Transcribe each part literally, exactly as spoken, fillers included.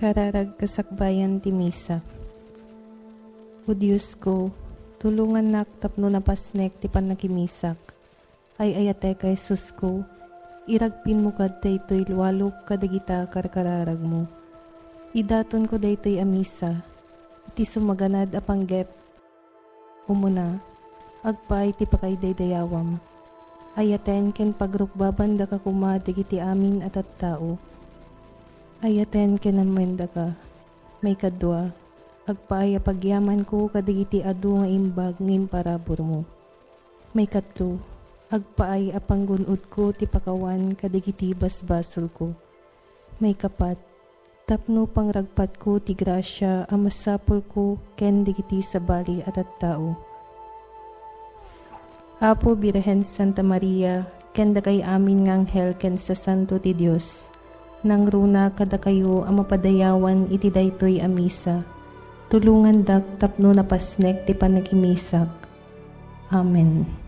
Kararag kasakbayan ti Misa. O Diosko, tulongannak tapno napasnek ti pannakimisak. Ay-ayatek a Jesusko, iragpinmo kad daytoy lualok kadagita karkararagmo. Idatonko daytoy a Misa iti sumaganad a panggep. Umuna, agpaay ti pakaidaydayawam. Ayaten ken pagrukbabandaka koma dagiti amin a tattao. Ayaten ken ammoendaka. Maikadua, agpaay a pagyamanko kadagiti adu nga imbag nga imparaburmo. Maikatlo, agpaay a panggun-odko ti pakawan kadagiti basbasolko. Maikapat, tapno pangragpatko ti grasia a masapulko ken dagiti sabali a tattao. Apo Birhen Santa Maria, ken dakay amin nga anghel ken sasanto ti Dios, nangruna kadakayo a mapadayawan iti daytoy a Misa. Tulongandak tapno napasnek ti pannakimisak. Amen.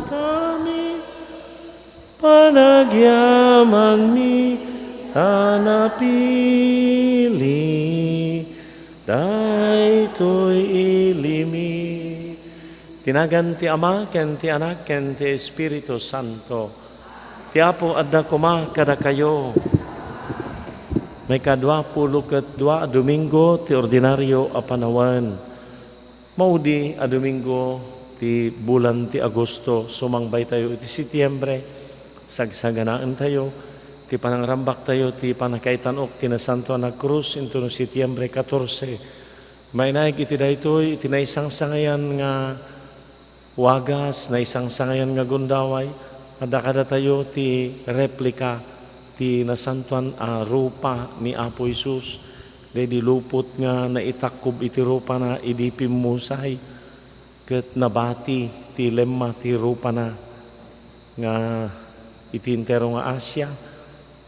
Kami, panagyamanmi, ta napili daytoy ilimi. Ti nagan ti Ama, ken ti Anak, ken ti Espiritu Santo. Ti Apo adda koma kadakayo. Maikadua pulo ket dua a Domingo ti ordinario a panawen. Maudi a Domingo ti bulan ti Agosto, sumangbaytayo iti Setiembre, sagsaganaentayo ti panangrambaktayo ti pannakaitan-ok ti Nasantoan a Krus intono Setiembre katorse. Mainaig iti daytoy, iti naisangsangayan nga wagas, naisangsangayan nga gundaway, adda kadatayo ti replika ti nasantoan a rupa ni Apo Jesus, daydi lupot nga naitakkob iti rupana idi pimmusay, ket nabati ti lemma ti rupana nga iti entero nga Asia,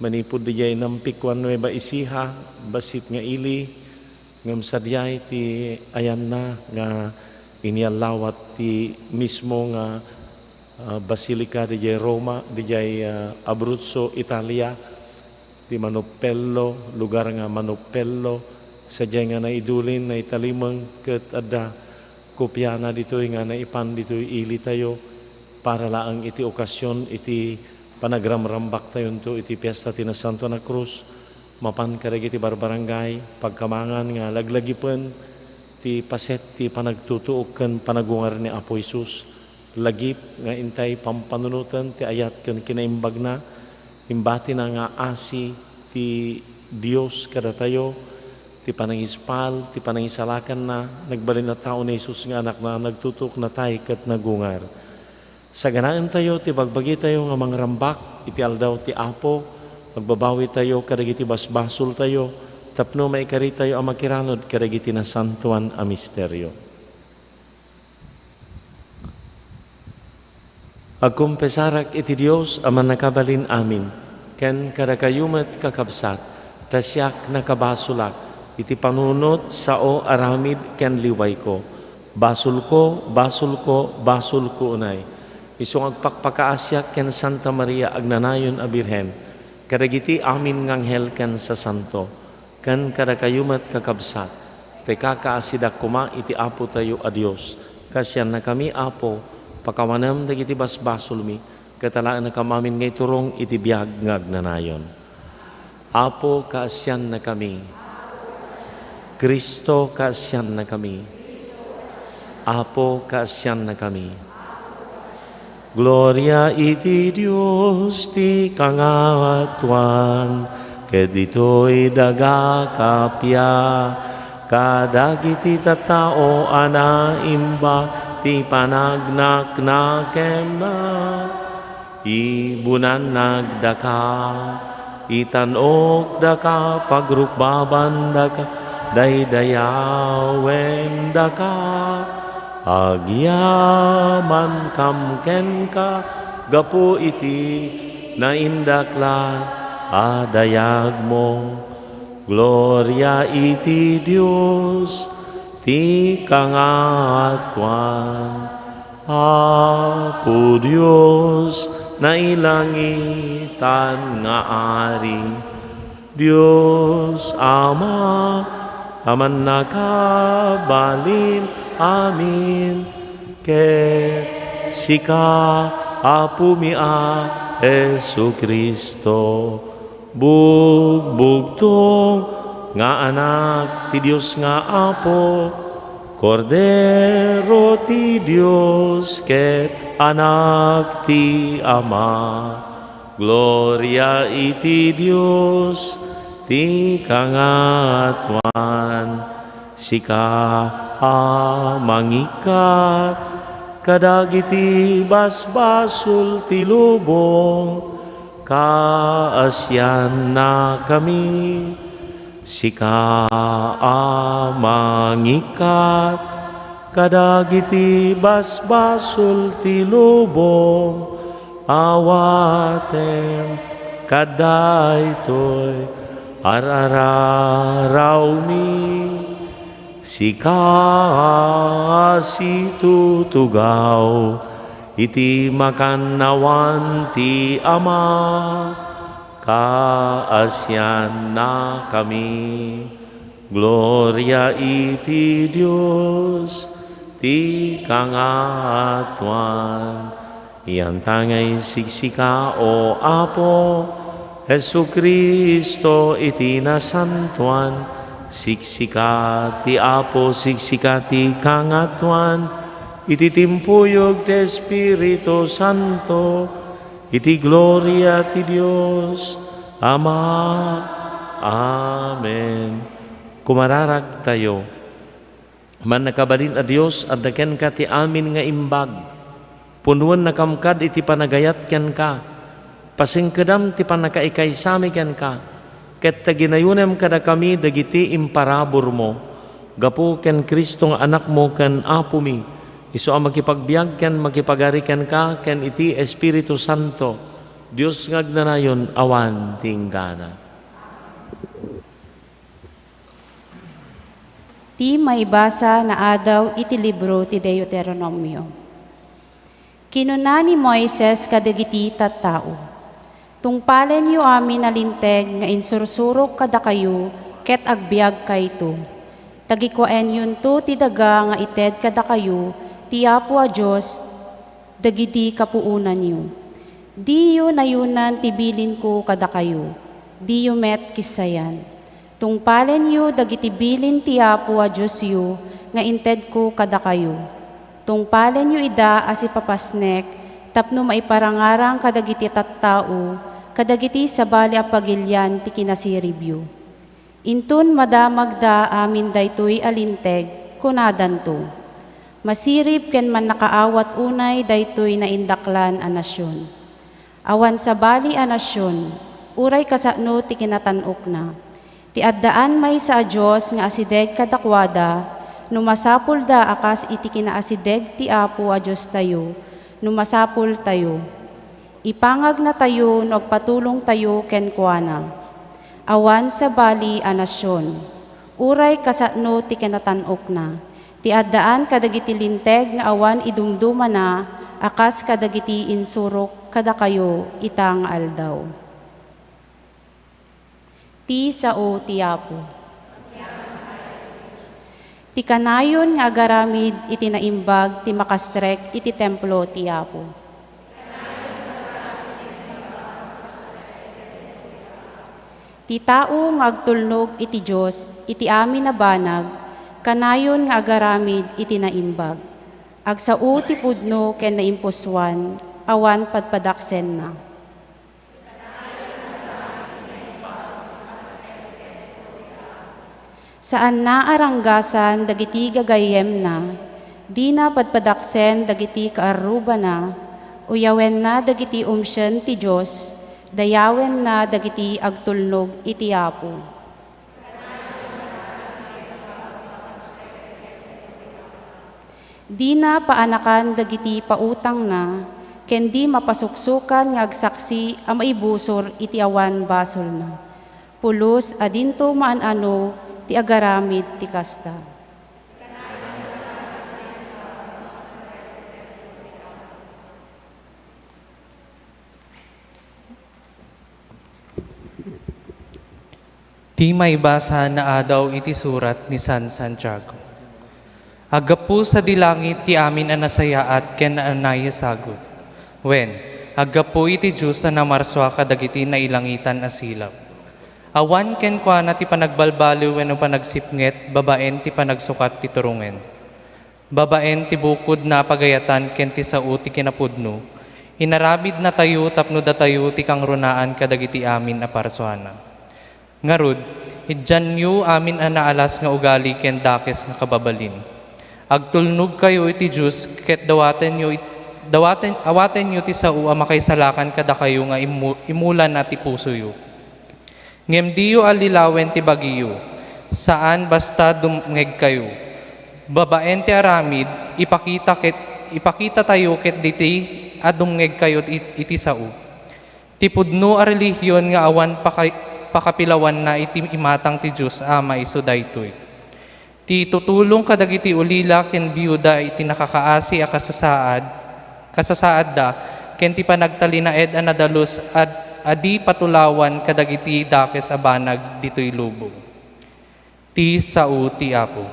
manipud diay Nampico a Nueva Ecija, bassit nga ili, ngem sadiay ti ayanna nga inyallawat ti mismo nga, ah, basilica diay Roma, diay, ah, Abruzzo, Italia, ti Manupello, lugar nga Manupello, sadiay nga naidulin, naitalimeng, ket adda kopiana ditoy nga naipan ditoy ilitayo para laeng iti okasion iti panagramrambak tayonto iti Fiesta ti Nasantoan a Krus, mapan kadagiti barbarangay, pagkamangan nga laglagipen ti paset ti panagtutuok ken panagungar ni Apo Jesus. Lagip nga intay pampanunoten ti ayat ken kinaimbagna, imbatina nga asi ti Dios kadatayo, ti panangispal, ti panangisalakanna, nagbalin a tao ni Jesus nga Anakna, nagtutuok natay ket nagungar. Saganaentayo ti bagbagitayo nga mangrambak iti aldaw ti Apo, agbabawitayo kadagiti basbasoltayo tapno maikaritayo a makiranud kadagiti nasantoan a misterio. Agkumpesarak iti Dios a Mannakabalin-amin, ken kadakayo met, kakabsat, ta siak nakabasolak iti panunot, sao, aramid, ken liwayko. Basolko, basolko, basolko unay. Isu nga agpakpakaasiak ken Santa Maria agnanayon a Birhen, kadagiti amin nga anghel ken sasanto, ken kadakayo met, kakabsat, ta ikakaasidak koma iti Apotayo a Dios. Kaasiannakami, Apo, pakawanem dagiti basbasolmi, ket alaennakam amin nga iturong iti biag nga agnanayon. Apo, kaasiannakami. Cristo, kaasiannakami. Apo, kaasiannakami. Gloria iti Dios ti kangatoan, ket ditoy daga kappia, kadagiti tattao a naimba ti panagnaknakemna. Ibunannagdaka, itan-okdaka, pagrukbabandaka, daydayawendaka. Agyamankam kenka gapu iti naindaklan a dayagmo. Gloria iti Dios ti kangatoan. Apo Dios, nailangitan nga Ari, Dios Ama a mannakabalin amin, ket sika, Apomi a Jesu-Cristo, bugbugtong nga Anak ti Dios nga Apo, Kordero ti Dios ket Anak ti Ama. Gloria iti Dios ti kangatoan. Sika a mangikkat kadagiti basbasol ti lubong, kaasiannakami. Sika a mangikkat kadagiti basbasol ti lubong, awatem kadaytoy ar-ararawmi. Sika a situtugaw Iti makannawan ti Ama, kaasiannakami. Gloria iti Dios ti kangatoan. Yantangay siksika, O Apo, Jesu-Cristo, iti nasantoan. Siksika ti Apo, siksika ti kangatoan, iti timpuyog ti Espiritu Santo, iti gloria ti Dios Ama. Amen. Kumararagtayo. Mannakabalin a Dios, adda kenka ti amin nga imbag. Punowennakam kad iti panagayat kenka. Pasingkedam ti pannakaikaysami kenka, ket ta ginayonem kadakami dagiti imparaburmo. Gapu ken Cristo nga Anakmo ken Apomi, isu a makipagbiag ken makipagari kenka ken iti Espiritu Santo, Dios nga agnanayon awan ti inggana. Ti maibasa nga adaw iti libro ti Deuteronomio. Kinuna ni Moises kadagiti tattao, "Tungpalenyo amin a linteg nga insursurok kadakayo ket agbiagkayto. Ta gikuaenyonto ti daga nga ited kadakayo ti Apo a Dios dagiti kapuonanyo. Diyo nayonan ti bilinko kadakayo, diyo met kissayan. Tungpalenyo dagiti bilin ti Apo a Diosyo nga intedko kadakayo. Tungpalenyo ida a sipapasnek tapno maiparangarang kadagiti tattao kadagiti sabali a pagilian ti kinasiribyo." Inton madamagda amin daytoy a linteg, kunadanto, "Masirib ken mannakaawat unay daytoy naindaklan a nasion. Awan sabali a nasion, uray kasano ti kinatan-okna. Ti addaan maysa a Dios nga asideg kadakuada, no masapulda a kas iti kinaasideg ti Apo a Diostayo, no masapultayo. Ipangagnatayo no agpatulongtayo kenkuana. Awan sabali a nasion, uray kasano ti kinatan-okna, ti addaan kadagiti linteg nga awan idumdumana a kas kadagiti insurok kadakayo ita nga aldaw." Ti sao ti Apo. Ti kanayon nga agaramid iti naimbag ti makastrek iti templo ti Apo. Ti tao nga agtulnog iti Dios iti amin a banag, kanayon nga agaramid iti naimbag. Agsao ti pudno ken naimpusoan, awan padpadaksenna. Saanna a ranggasan dagiti gagayyemna, dina padpadaksen dagiti kaarrubana, uyawenna dagiti umsien ti Dios, dayawenna dagiti agtulnog iti Apo. Dina paanakan dagiti pautangna, ken di mapasuksokan nga agsaksi a maibusor iti awan basolna. Pulos a dinto maan-ano ti agaramid ti kasta. Ti maibasa nga adaw iti surat ni San Santiago. Aggapu sadi langit ti amin a nasayaat ken a nayasagut. Wen, aggapu iti Dios a namarsua kadagiti nailangitan a silap. Awan kenkuana ti panagbalbaliw wenno panagsipnget babaen ti panagsukat ti turongen. Babaen ti bukodna a pagayatan ken ti sao ti kinapudno, inaramidnatayo tapno datayo ti kangrunaan kadagiti amin a parsuana. Ngarud, idianyo amin a naalas nga ugali ken dakes nga kababalin. Agtulnogkayo iti Dios ket dawatenyo it-, dawaten-, awatenyo ti sao a makaisalakan kadakayo nga immu-, imulana ti pusoyo. Ngem diyo allilawen ti bagiyo, saan basta dumngegkayo. Babaen ti aramid, ipakita ket, ipakitatayo ket ditoy a dumngegkayo it-, iti sao. Ti pudno a relihion nga awan paka-, pakapilawanna iti imatang ti Dios Ama isu daytoy. Ti itutulong kadagiti ulila ken biuda iti nakakaasi a kasasaad, kasasaadda ken ti panagtalinaed a nadalus a, a di patulawan kadagiti dakes a banag ditoy lubong. Ti sao ti Apo.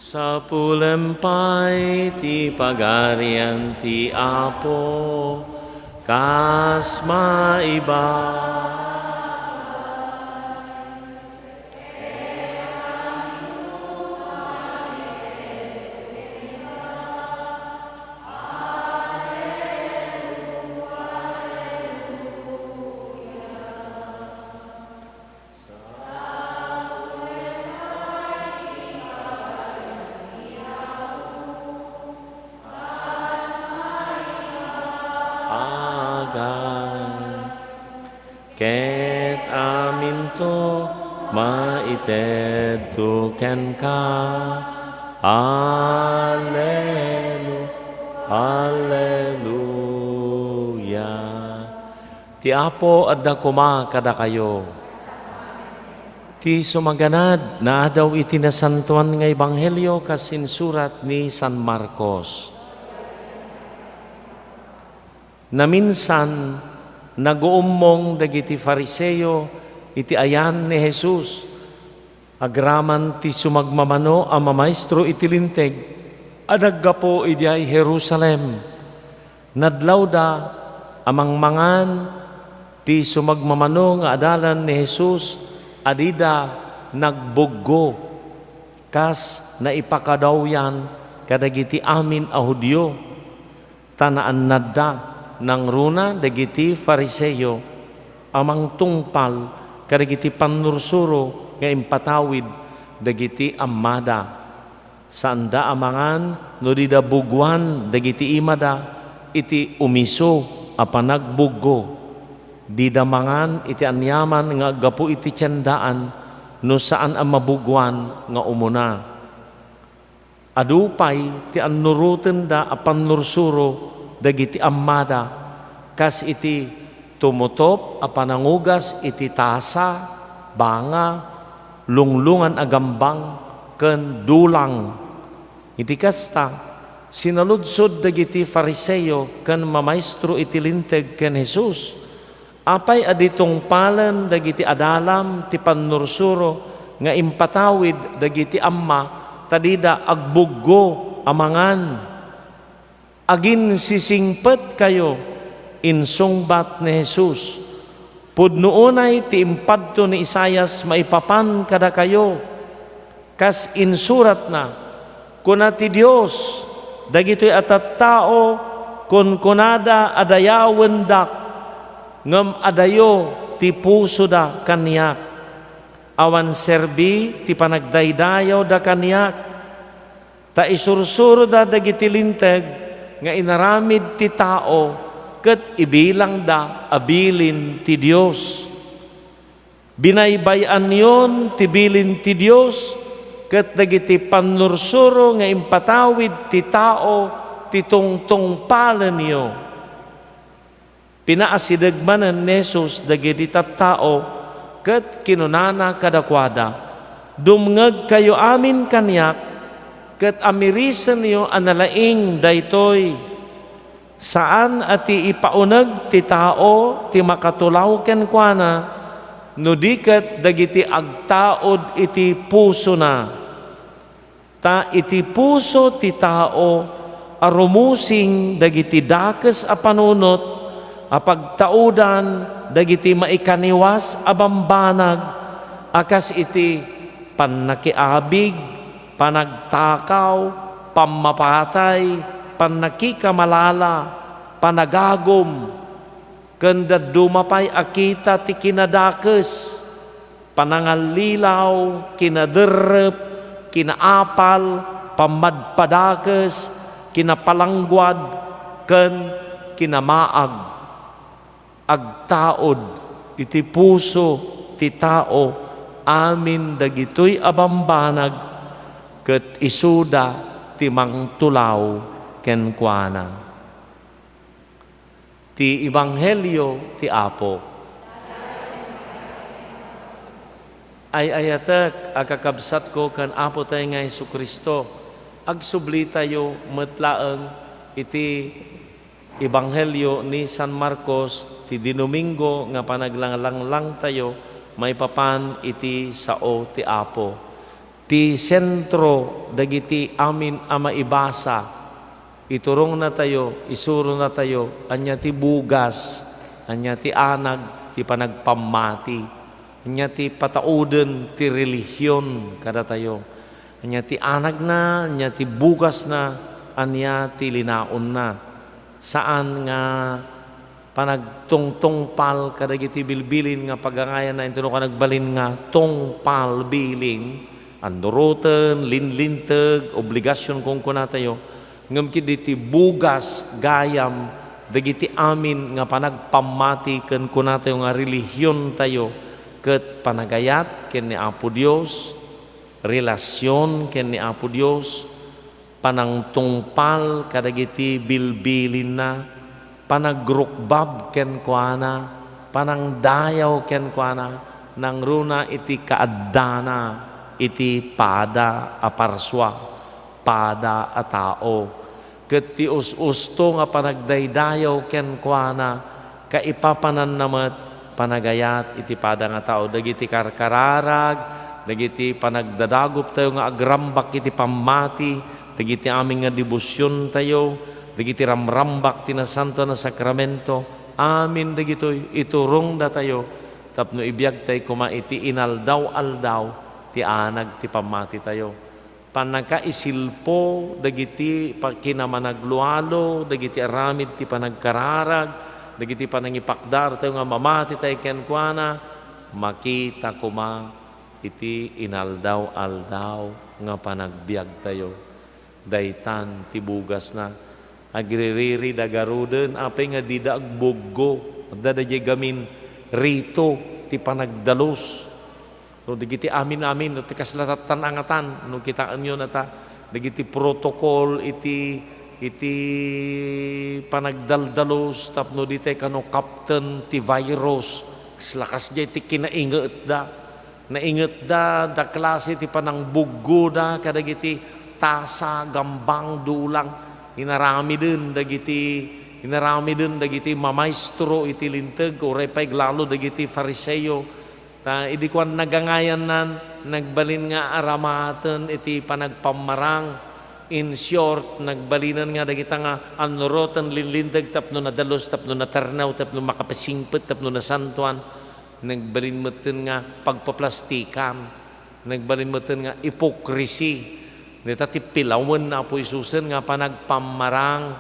Sapulem pay ti Pagarian ti Apo, kas maiba. Agan. Ket aminto maitedto kenka. Allelu-, Alleluia. Ti Apo adda koma kadakayo. Ti sumaganad naadaw iti nasantoan nga ebanghelio kas insurat ni San Marcos. Naminsan, naguummong dagiti Fariseo iti ayan ni Jesus. Agraman ti sumagmamano a mamaestro iti Linteg a naggapu idiay Jerusalem. Nadlawda a mangmangan ti sumagmamano nga adalan ni Jesus a dida nagbuggo, kas naipakadawyan kadagiti amin a Judio. Ta naannadda, nangruna dagiti Fariseo a mangtungpal kadagiti pannursuro nga impatawid dagiti ammada. Saanda a mangan no dida bugoan dagiti imada iti umiso a panagbuggo. Dida mangan iti aniaman nga aggapu iti tiendaan no saan a mabugoan nga umuna. Adu pay ti annurotenda a pannursuro dagiti ammada, kas iti tumutop a panangugas iti tasa, banga, lunglungan a gambang, ken dulang. Iti kasta, sinaludsod dagiti Fariseo ken mamaestro iti Linteg ken Jesus, Apay a di tungpalen dagiti adalam ti pannursuro nga impatawid dagiti amma ta dida agbuggo a mangan? Aginsisingpetkayo, insungbat ni Jesus. Pudno unay ti impadto ni Isaias maipapan kadakayo. Kas insuratna, kuna ti Dios, dagitoy a tattao, kunkunada a dayawendak, ngem adayo ti pusoda kaniak. Awan serbi ti panagdaydayawda kaniak, ta isursuroda dagiti linteg nga inaramid ti tao ket ibilangda a bilin ti Dios. Binaybay-anyon ti bilin ti Dios ket dagiti pannursuro nga impatawid ti tao ti tungtungpalenyo. Pinaasideg manen ni Jesus dagiti tattao ket kinunana kadakuada, "Dumngegkayo amin kaniak ket amirisenyo a nalaing daytoy." Saan a ti ipauneg ti tao ti makatulaw kenkuana, no di ket dagiti agtaud iti pusona. Ta iti puso ti tao a rumusing dagiti dakes a panunot a pagtaudan dagiti maikaniwas a bambanag a kas iti pannakiabig, panagtakaw, pammapatay, pannakikamalala, panagagum, ken dadduma pay a kita ti kinadakes, panangallilaw, kinaderrep, kinaapal, pammadpadakes, kinapalangguad, ken kinamaag. Agtaud iti puso ti tao amin dagitoy a bambanag, ket isuda ti mangtulaw kenkuana. Ti Ebanghelio ti Apo. Ay-ayatek a kakabsatko ken Apotayo nga Jesu-Cristo, Agsublitayo met laeng iti Ebanghelio ni San Marcos, ti dinuminggo nga panaglanglangtayo maipapan iti sao ti Apo. Ti sentro dagiti amin a maibasa, iturongnatayo, isuronatayo, ania ti bugas, ania ti anag ti panagpammati, ania ti patauden ti relihion kadatayo. Ania ti anagna, ania ti bugasna, ania ti linaonna. Saan nga panagtungtungpal kadagiti bilbilin nga pagangayanna, intono ka nagbalin nga tungpal bilin, annuroten, linlinteg, obligasion kunkunatayo, ngem ket iti bugas gayam dagiti amin nga panagpammati ken kunatayo nga relihiontayo ket panagayat ken ni Apo Dios, relasion ken ni Apo Dios, panangtungpal kadagiti bilbilinna, panagrukbab kenkuana, panangdayaw kenkuana, nangruna iti kaaddana iti pada a parsua, pada a tao. Ket ti us-usto nga panagdaydayaw kenkuana, kaipapananna met panagayat iti pada nga tao, dagiti karkararag, dagiti panagdadaguptayo nga agrambak iti pammati, dagiti amin nga debosiontayo, dagiti ramrambak ti Nasantoan a Sakramento, amin dagitoy iturongdatayo tapno ibiagtay koma iti inaldaw-aldaw ti anag ti pammatitayo. Pannakaisilpo dagiti pa-, kinamanaglualo, dagiti aramid ti panagkararag, dagiti panangipakdaartayo nga mamatitay kenkuana, makita koma iti inaldaw-aldaw nga panagbiagtayo. Daytan ti bugasna. Agririri da garuden, apay nga dida agbuggo? Adda daydiay gamin rito ti panagdalus. No, dagiti amin-amin, no, ti kasla tattan angatan, no, kitaenyo nata, dagiti protocol iti, iti panagdaldalus, tapno ditay kano kapten ti virus. Kasla kasdiay ti kinaingetda. Naingetda, da klase ti panangbuggoda kadagiti tasa, gambang, dulang. Inaramiden dagiti, inaramiden dagiti mamaestro iti Linteg, uray pay lalo dagiti Fariseo. Ta idi kuan nagangayannan, nagbalin nga aramaten iti panagpammarang. In short, nagbalinen nga dagita nga annuroten linlinteg tapno nadalus, tapno natarnaw, tapno makapasingpet, tapno nasantoan. Nagbalin metten nga pagpaplastikan. Nagbalin metten nga hypocrisy. Dayta ti pilawen ni Apo Jesusen nga panagpammarang.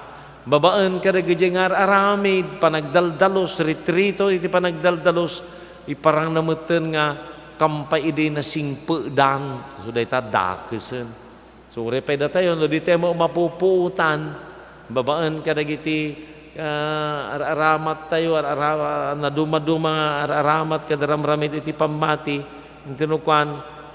Babaen kadagiti nga ar-aramid, panagdaldalus, ritrito iti panagdaldalus, iparangna metten nga kampay idi nasingpedan. So, dayta dakesen. So, uray pay datayo, no, ditay met mapupuotan, babaen kadagiti, ah, ar-aramattayo, ar-ara-, nadumaduma nga ar-aramat ken ramramid iti pammati, intono kuan,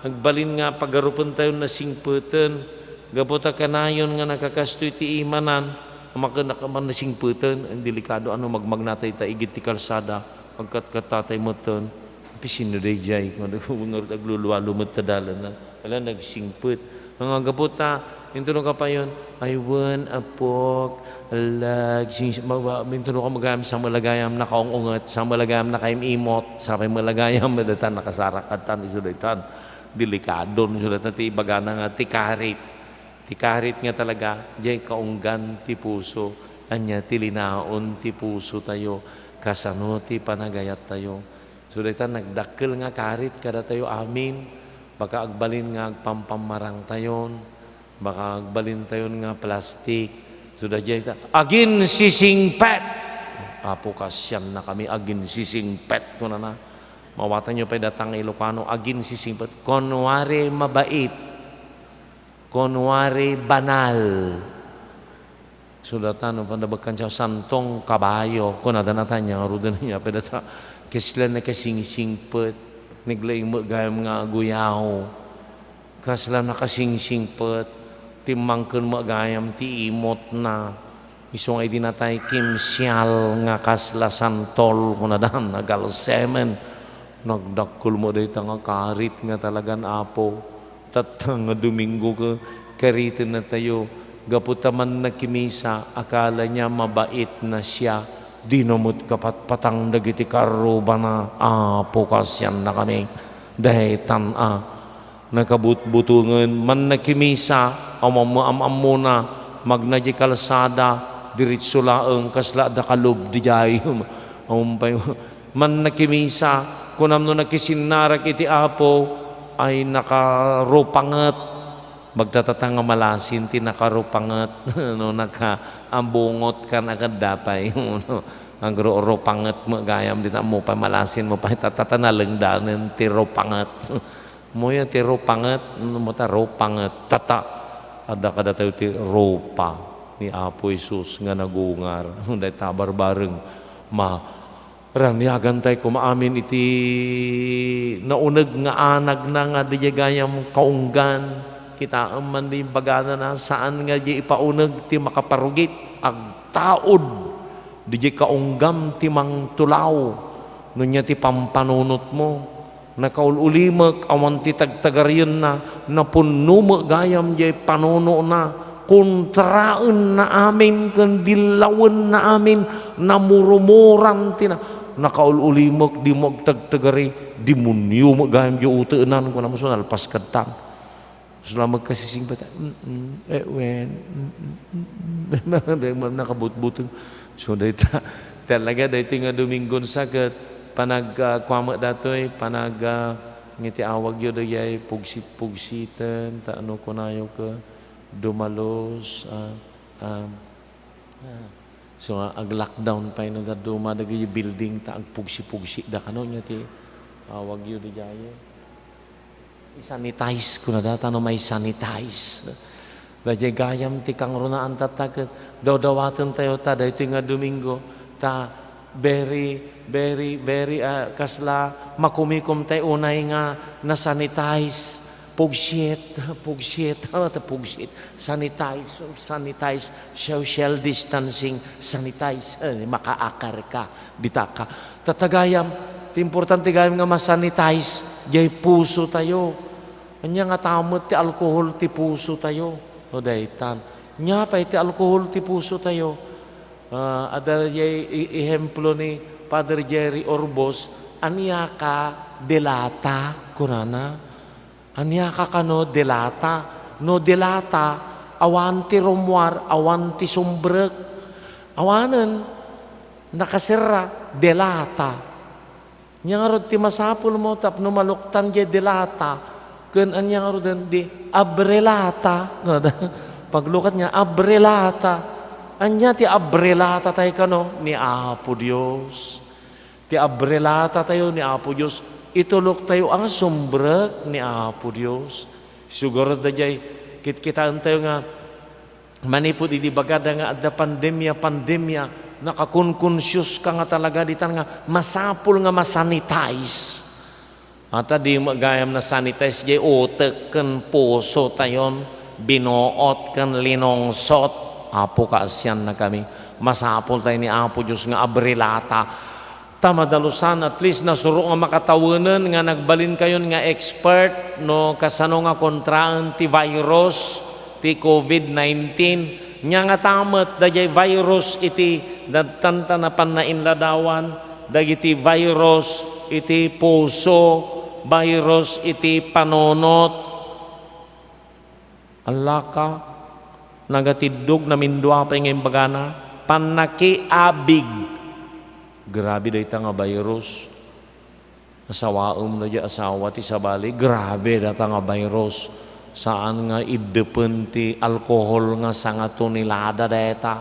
agbalin nga pagarupentayon nasingpeten, gapu ta kanayon nga nakakastoy ti imanan, makenak man nasingpeten, delikado, ano, magmagnatay ta igid ti kalsada, agkatkatatay metten, "Apay, sino daydiay?" Ngarud, aglulualo met ta dalanna. Ala, nagsingpet. Nga gapu ta, intono ka payon, "Ay wen, apok, alag, sing-, ma-, ma-, intono ka magayam, sa malagayam nakaung-unget, sa malagayam nakaim-imot, sa pay malagayam, daytan, nakasarak, atan, isu daytan." Delikado, isu daytan, ti ibagana nga, ti karit. Ti karit nga talaga, diay kaunggan ti puso. Ania ti linaon ti pusotayo? Kasano ti panagayattayo? So, dayta nagdakkel nga karit kadatayo amin, baka agbalin nga agpampammarangtayon, baka agbalintayon nga plastik. So, dayta, aginsisingpet! Apo, kasiannakami, aginsisingpet, kunana. Mawatanyo pay dayta nga Ilocano, aginsisingpet. Kunwari mabait. Kunwari banal. So, dayta, no, panda bekkan siya, santong kabayo, kunada nata, ania ngaruden, ania pay dayta, kasla nakasingsingpet, naglaing met gayam nga aguyaw, kasla nakasingsingpet, timmangken met gayam ti imotna, isu nga idi natay kimsial nga kasla santol, kunada, nagalsemen, nagdakkel met dayta nga karit nga talagan, Apo. Tatta nga Domingo ket Karitennatayo, gapu ta mannakimisa, akala niya mabait na siya. Dina met kapatpatang dagiti karrubana. Apo, kaasiannakami. Daytan a nakabutbutongen, mannakimisa, am-, am-, am-, ammona, magna di kalsada, diretso laeng, kasla adda kalub didiay. Ampay, mannakimisa, kunam no nakisinnarak iti Apo, ay nakarupanget. Magtatata nga malasin ti nakarupanget, no, nakaambungot ka na kadda pay, no, agrurupanget met gayam, dita ammo pay malasin mo pay, tatata nalengdanen ti rupanget. Moya ti rupanget, no, mo ta rupanget, tata. Adda kadatayo ti rupa ni Apo Jesus nga nagungar. Dayta barbareng ma-, Raniagan tay koma amin iti nauneg nga anagna nga didiay gayam kaunggan. Kitaem man di imbagana na, saan nga diay ipauneg ti makaparugit. Agtaud didiay kaunggam ti mangtulaw. No nia ti pampanunotmo. Nakaul-ulimek awan ti tagtagarienna, napunno met gayam diay panunona, kontraenna amin ken dillawenna amin, namurumuran ti na-, nakaul-ulimek, dimo agtagtagari, demonio met gayam diay utenan, kunam, so nalpas kadtan. Kasla magkasisingpet, mm, eh, wen, mm, mm, mm, mm. Nakabutbuteng. So, dayta, talaga, daytoy nga Domingon sa ket panag-, ah, kua met datoy, panag-, ah, ngiti awagyo dayay pugsit-pugsiten, ta ano kunayo ket dumalos, ah, ah, Ah. So, nga ag-lockdown pay no dadduma dagiti building ta agpugsi-pugsi da kano nia ti awagyo didiay. I-sanitize kuna da, ta no mai-sanitize. Daydiay gayam ti kangrunaan tatta ket dawdawaten tayo ta daytoy nga Domingo ta very, very, very, ah, kasla makumikom tay unay nga na-sanitize. Pugsit, pugsit, ah, ta pugsit. Sanitize, sanitize, social distancing, sanitize. Eh, makaakar ka, dita ka. Tatagayam, ti importante gayam nga masanitize, diay puso tayo. Ania nga tamet ti alcohol ti puso tayo. No, daytan. Nia pay ti alcohol ti puso tayo. Ah, adda diay i-, ehemplo ni Father Jerry Orbos, ania ka delata, kunana. Ania ka kano delata? No delata, awan ti rummuar, awan ti sumbrek. Awanen, nakaserra, delata. Ania ngarud ti masapulmo tapno maluktan diay delata? Ken ania ngaruden di abrelata? Paglukat nia, abrelata. Ania ti abrelata tay kano? Ni Apo Dios. Ti abrelata tayo ni Apo Dios, itulok tayo a sumbrek ni Apo Dios. Sugarud daydiay, kitkitaen tayo nga manipud idi bagada nga adda pandemia, pandemia, nakakunkonsius ka nga talaga ditan nga masapul nga masanitize. Ata di met gayam na-sanitize diay utek ken puso tayon, binuot ken linungsot. Apo, kaasiannakami. Masapul tayo ni Apo Dios nga abrelata. Ta madalusan, at least, nasuro nga makatawenen nga nagbalinkayon nga expert no kasano nga kontraen ti virus ti covid nineteen. Nia ngata met daydiay virus iti dadtanta napan nainladawan, dagiti virus iti puso, virus iti panunot. Allaka, nagatiddog, namindua pay nga imbagana, pannakiabig. Grabe dayta nga virus. Asawaem daydiay asawa ti sabali, grabe data nga virus. Saan nga iddepen ti alcohol nga sanga tonelada dayta.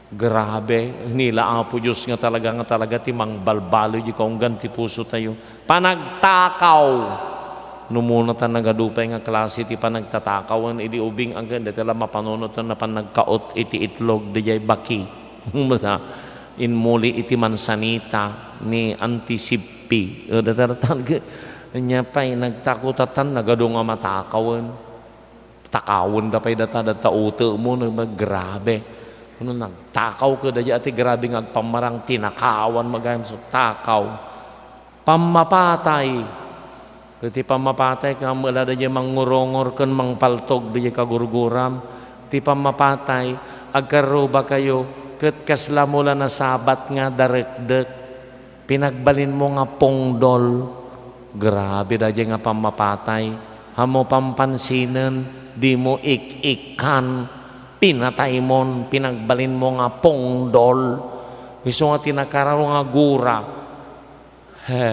Grabe, nila Apo Dios nga talaga, nga talaga ti mangbalbaliw di kaunggan ti puso tayo. Panagtakaw. No muna ta nagadu pay nga klase ti panagtatakawen idi ubing, angken dayta la mapanunoten napan nagkaot iti itlog, daydiay baki. Basta, inmuli iti mansanita ni Auntie Sippi. O, dayta, dayta, ania pay, nagtako tatan, nagadu nga matakawen. Takawenda pay data, data utek mo, nag-, grabe. Ano, nagtakaw ka, daydiay ti grabe nga agpammarang, tinakawan, magayam, so, takaw. Pammapatay. Ket ti pammapatay, kaammo la daydiay mangngurongor ken mangpaltog daydiay kagurguram. Ti pammapatay, agkarrubakayo, ket kasla mo la nasabat nga darekdek. Pinagbalinmo nga pungdol. Grabe daydiay nga pammapatay. Ammo pampansinen, dimo ik-ikkan. Pinataymon, pinagbalinmo nga pungdol. Isu nga ti nakararo nga gura. He,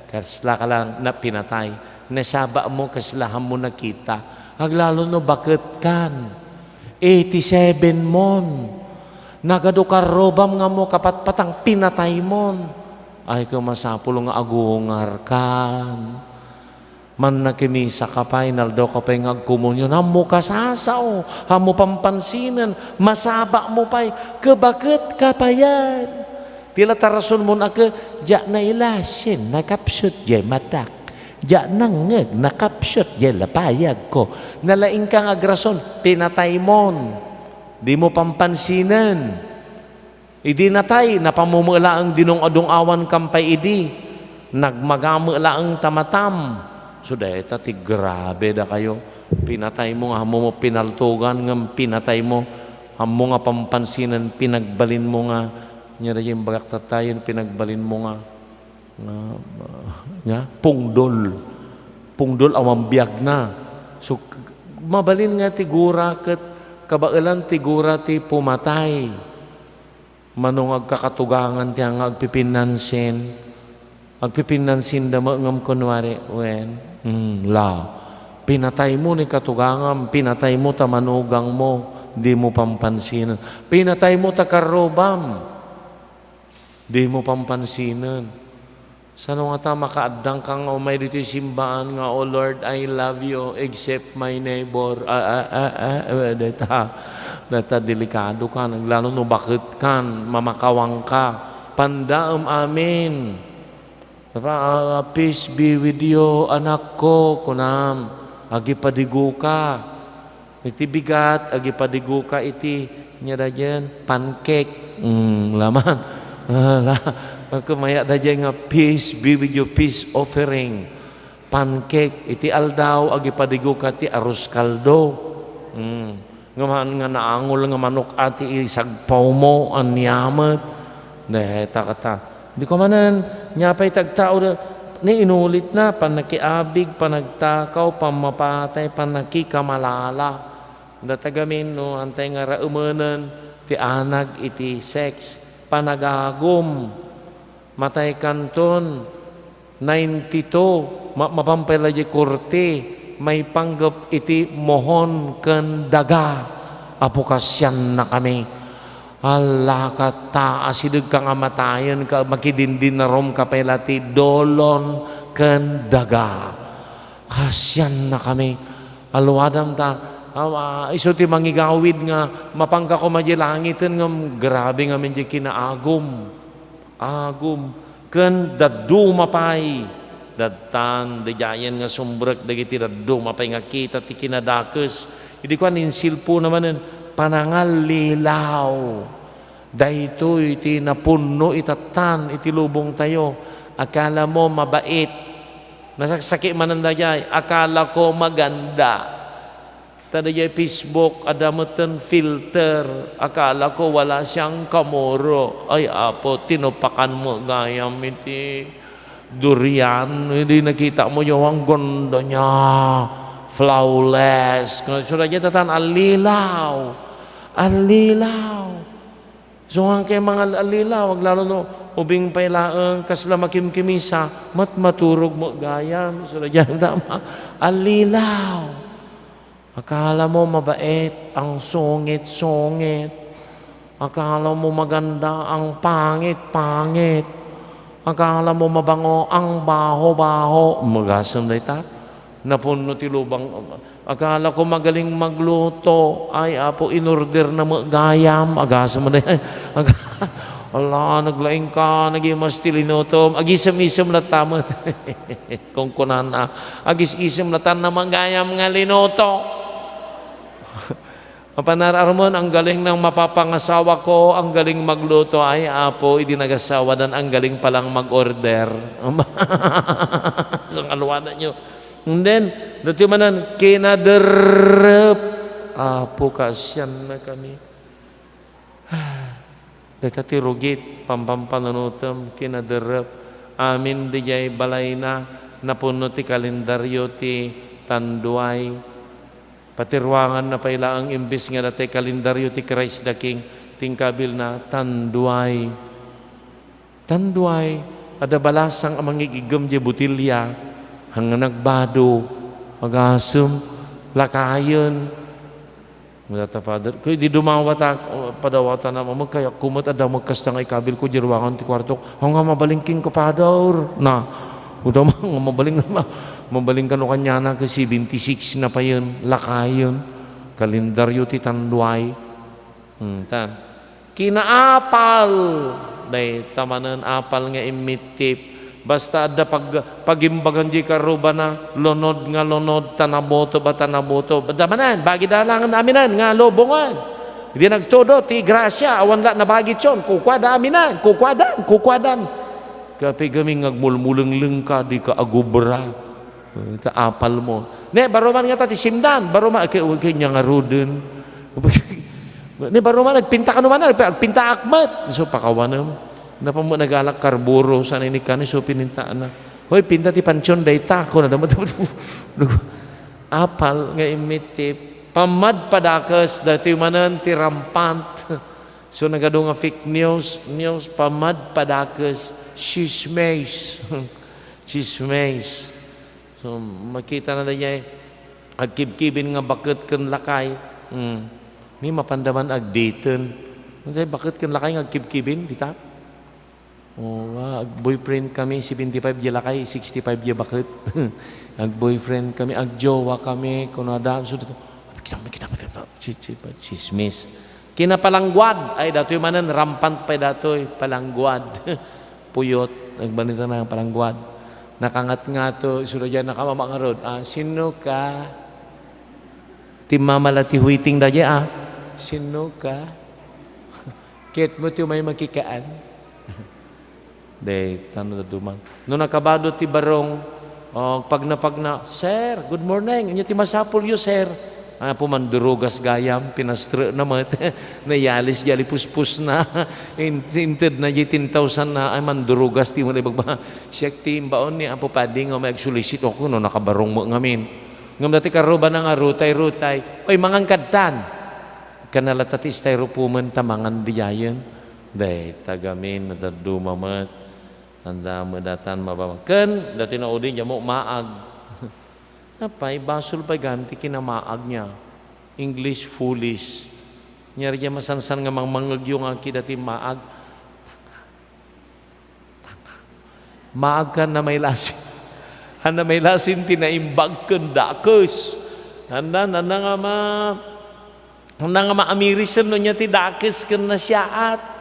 kasla ka la pinatay. Nasabamo kasla ammo nakita. Aglalo no baketkan. Eighty-seven mon. Nagadu karrubam nga ammo kapatpatang pinataymon. Ay, ket masapul nga agungarkan. Mannakimisaka pay, naldaw ka pay nga agkomunion. Ammo kasasao, ammo pampansinen, masabamo pay, ket baketka payen. Ti la tarasonmon a ke, diak nailasin, nakapsut diay matak. Diak nangngeg, nakapsut diay lapayagko. Nalaingka nga agrason, pinataymon. Dimo pampansinen. Idi natay, napammo met laeng dinung-adung-awan kam pay idi. Nagmaga met laeng ta matam. So, dayta ti grabe dakayo. Pinataymo nga ammo pinaltogan ngem pinataymo. Ammo nga pampansinen, pinagbalinmo nga, ania dayta imbagak tattayen, pinagbalinmo nga, nga, nga, pungdol. Pungdol awan biagna. So, k-, mabalin nga ti gura ket kabaelan ti gura ti pumatay. Mano nga agkakatugangan ti nga agpipinnansin. Agpipinnansinda met ngem kunwari, wen, mm, la. Pinataymo ni katugangam, pinataymo ta manugangmo, dimo pampansinen. Pinataymo ta karrubam, dimo pampansinen. Sano ngata makaaddangka nga umay ditoy simbaan nga, "Oh Lord, I love you, except my neighbor." Ah, ah, ah, ah, eh, dayta, dayta delikadokan, aglalo no baketkan, mamakawangka. Pandaem amin. Diba? Ah, "Peace be with you, anakko," kunam. Agipadiguka. Iti bigat, agipadiguka iti, ania daydiay, pancake. Mm, laman. Ah, la, kumayat daydiay nga, "Peace be with you," peace offering. Pancake. Iti aldaw, agipadiguka ti arroz caldo. Mm. Ngem haan nga naangol nga manok a ti isagpawmo, ania met. Dayta kata. Di ko manen, nia pay ti agtaud, ni inulitna, pannakiabig, panagtakaw, pammapatay, pannakikamalala. Data gamin, no, antay nga raemenen ti anag iti sex, panagagum, matay kanton, ninety-two, ma-, mapan pay la diay korte, maipanggep iti mohon ken daga. Apo, kasiannakami. Alla, katta, asidegka nga matayen, ka, makidindinarumka pay la ti dolon ken daga. Kasiannakami. Aluadam ta, ah, ah, isu ti mangigawid nga mapanka koma diay langiten ngem grabe ngamin diay kinaagum. Agum. Ken dadduma pay. Dadtan, daydiayen nga sumbrek dagiti dadduma pay nga kita ti kinadakes. Idi kuan, insilpona manen, panangallilaw. Daytoy ti napunno itattan iti lubongtayo. Akalamo mabait. Nasaksakit manen daydiay, "Akalako maganda." Ta daydiay Facebook, adda metten filter. "Akalako wala siyang kamuro." Ay, Apo, tinupakan met gayam iti durian. Idi nakitamo, "Yaw, ang ganda niya. Flawless." Isu daydiay tattan, allilaw. Allilaw. Isu nga kay mangal-allilaw, aglalo no ubing pay laeng, kasla makimkimisa, mat-, maturog met gayam. Isu daydiay tama. Allilaw. Akalamo mabait, ang sungit-sungit. Akalamo maganda, ang pangit-pangit. Akalamo mabango, ang baho-baho. Agasem dayta. Napunno ti lubong. Akalako magaling magluto. Ay, Apo, inorderna met gayam. Agasem dayta. Aga-, ala, naglaingka, nagimas ti linutom. Agisem-isem latta met. Kunkunana, agis-isem latta met gayam nga linuto. Mapanar-armen, ang galing ng mapapangasawa ko, ang galing magluto. Ay, Apo, idi nagasawadan, ang galing palang mag-order. Sang alwanayo. And then, datoy manen, kinaderrep. Apo, kaasianna kami. Dayta ti rugit, pampampanunotem, kinaderrep. Amin diay balayna, napuno ti kalendario ti tanduay. Pati ruanganna pay laeng imbes nga dayta kalendario ti Christ the King, ti inkabilna, tanduay. Tanduay, adda balasang a mangigiggem diay botilya, hanggang nagbado, agasem, lakayen. Dayta, Father, ket idi dumawata, padawatana, "Ammo, kayatko met a damag kasta nga ikabilko diay ruangan ti kuartok." "Ania, mabalin kenka, Father?" Na, "Uda, nga mabalin, mabalin kano kaniana ket seventy-six na payen, lakayen, kalendario ti tanduay." Hmm, tan. Kinaapal. Dayta manen apal nga immittip. Basta adda pag-, pagimbagan diay karrubana, lunod nga lunod, tanabutob a tanabutob. Adda manen, bagida laengen aminen nga lubongen. Idi nagtudo ti grasia, awan la nabagityon, kukuada aminen, kukuadan, kukuadan. Kapigamin nga agmulmulengleng ka, dika agubra. Eh, ta apal mo. Ne, baro man ngata ti simdan, baro man, kay, kay nia ngaruden. Ne, baro man, agpinta kano man, agpintaak met. So, pakawanem. Napan mo nagalak karburo, saan inikkan, so, pinintaanna. Hoy, pinta ti pansion, dayta, kuna da met. Apal nga immittip. Pammadpadakes, daytoy manen ti rampant. So, nagadu nga fake news, news, pammadpadakes, chismes. Chismes. So, makitana daydiay, agkibkibin nga baket ken lakay. Hmm. Ni mapanda man agditen. Unsay baket ken lakay nga agkibkibin, dita? O, nga, ag-boyfriend kami, seventy-five diay lakay, sixty-five diay baket. Ag-boyfriend kami, agjowa kami, kunada, so, dito, "Kita, kita, kita, kita." Chi-, chi-, chismis. Kinapalangguad. Ay, datoy manen, rampant pay datoy, palangguad. Puyot, agbalintana palangguad. Nakangatngato, isu daydiay nakamama ngarud. "Ah, sino ka?" Timmamala ti huiting daydiay, ah. "Sino ka? Ket mo ti umay makikaan?" Dayta no dadduma. No nakabado ti barong, o, pagna-pagna, "Sir, good morning. Ania ti masapulyo, sir?" Apo, mandurugas gayam, pinastre na met. Nayalis diay puspos na. In-, inted na diay ten thousand na, ay, mandurugas ti mo na ibagba. Siak ti imbaon ni Apo Padi nga may agsulisit ako no nakabarong mo ngamin. Ngem dati karrubana nga rutay-rutay, "Oy, mangan kadtan." Kanalata ti styrofoamen ta mangan diayen. Dayta gamin, nadadduma met. Anda met datan mababa. Ken, dati naudi, diammo maag. Apay, basol pay gayam ti kinamaag nia. English, foolish. Nia daydiay masansan nga mangmangngegyo nga kidati maag. Maag ken namailasin. Ania namailasin ti naimbag ken dakes. Ania, ania nga ma-, ania nga maamirisen no nia ti dakes ken nasiaat.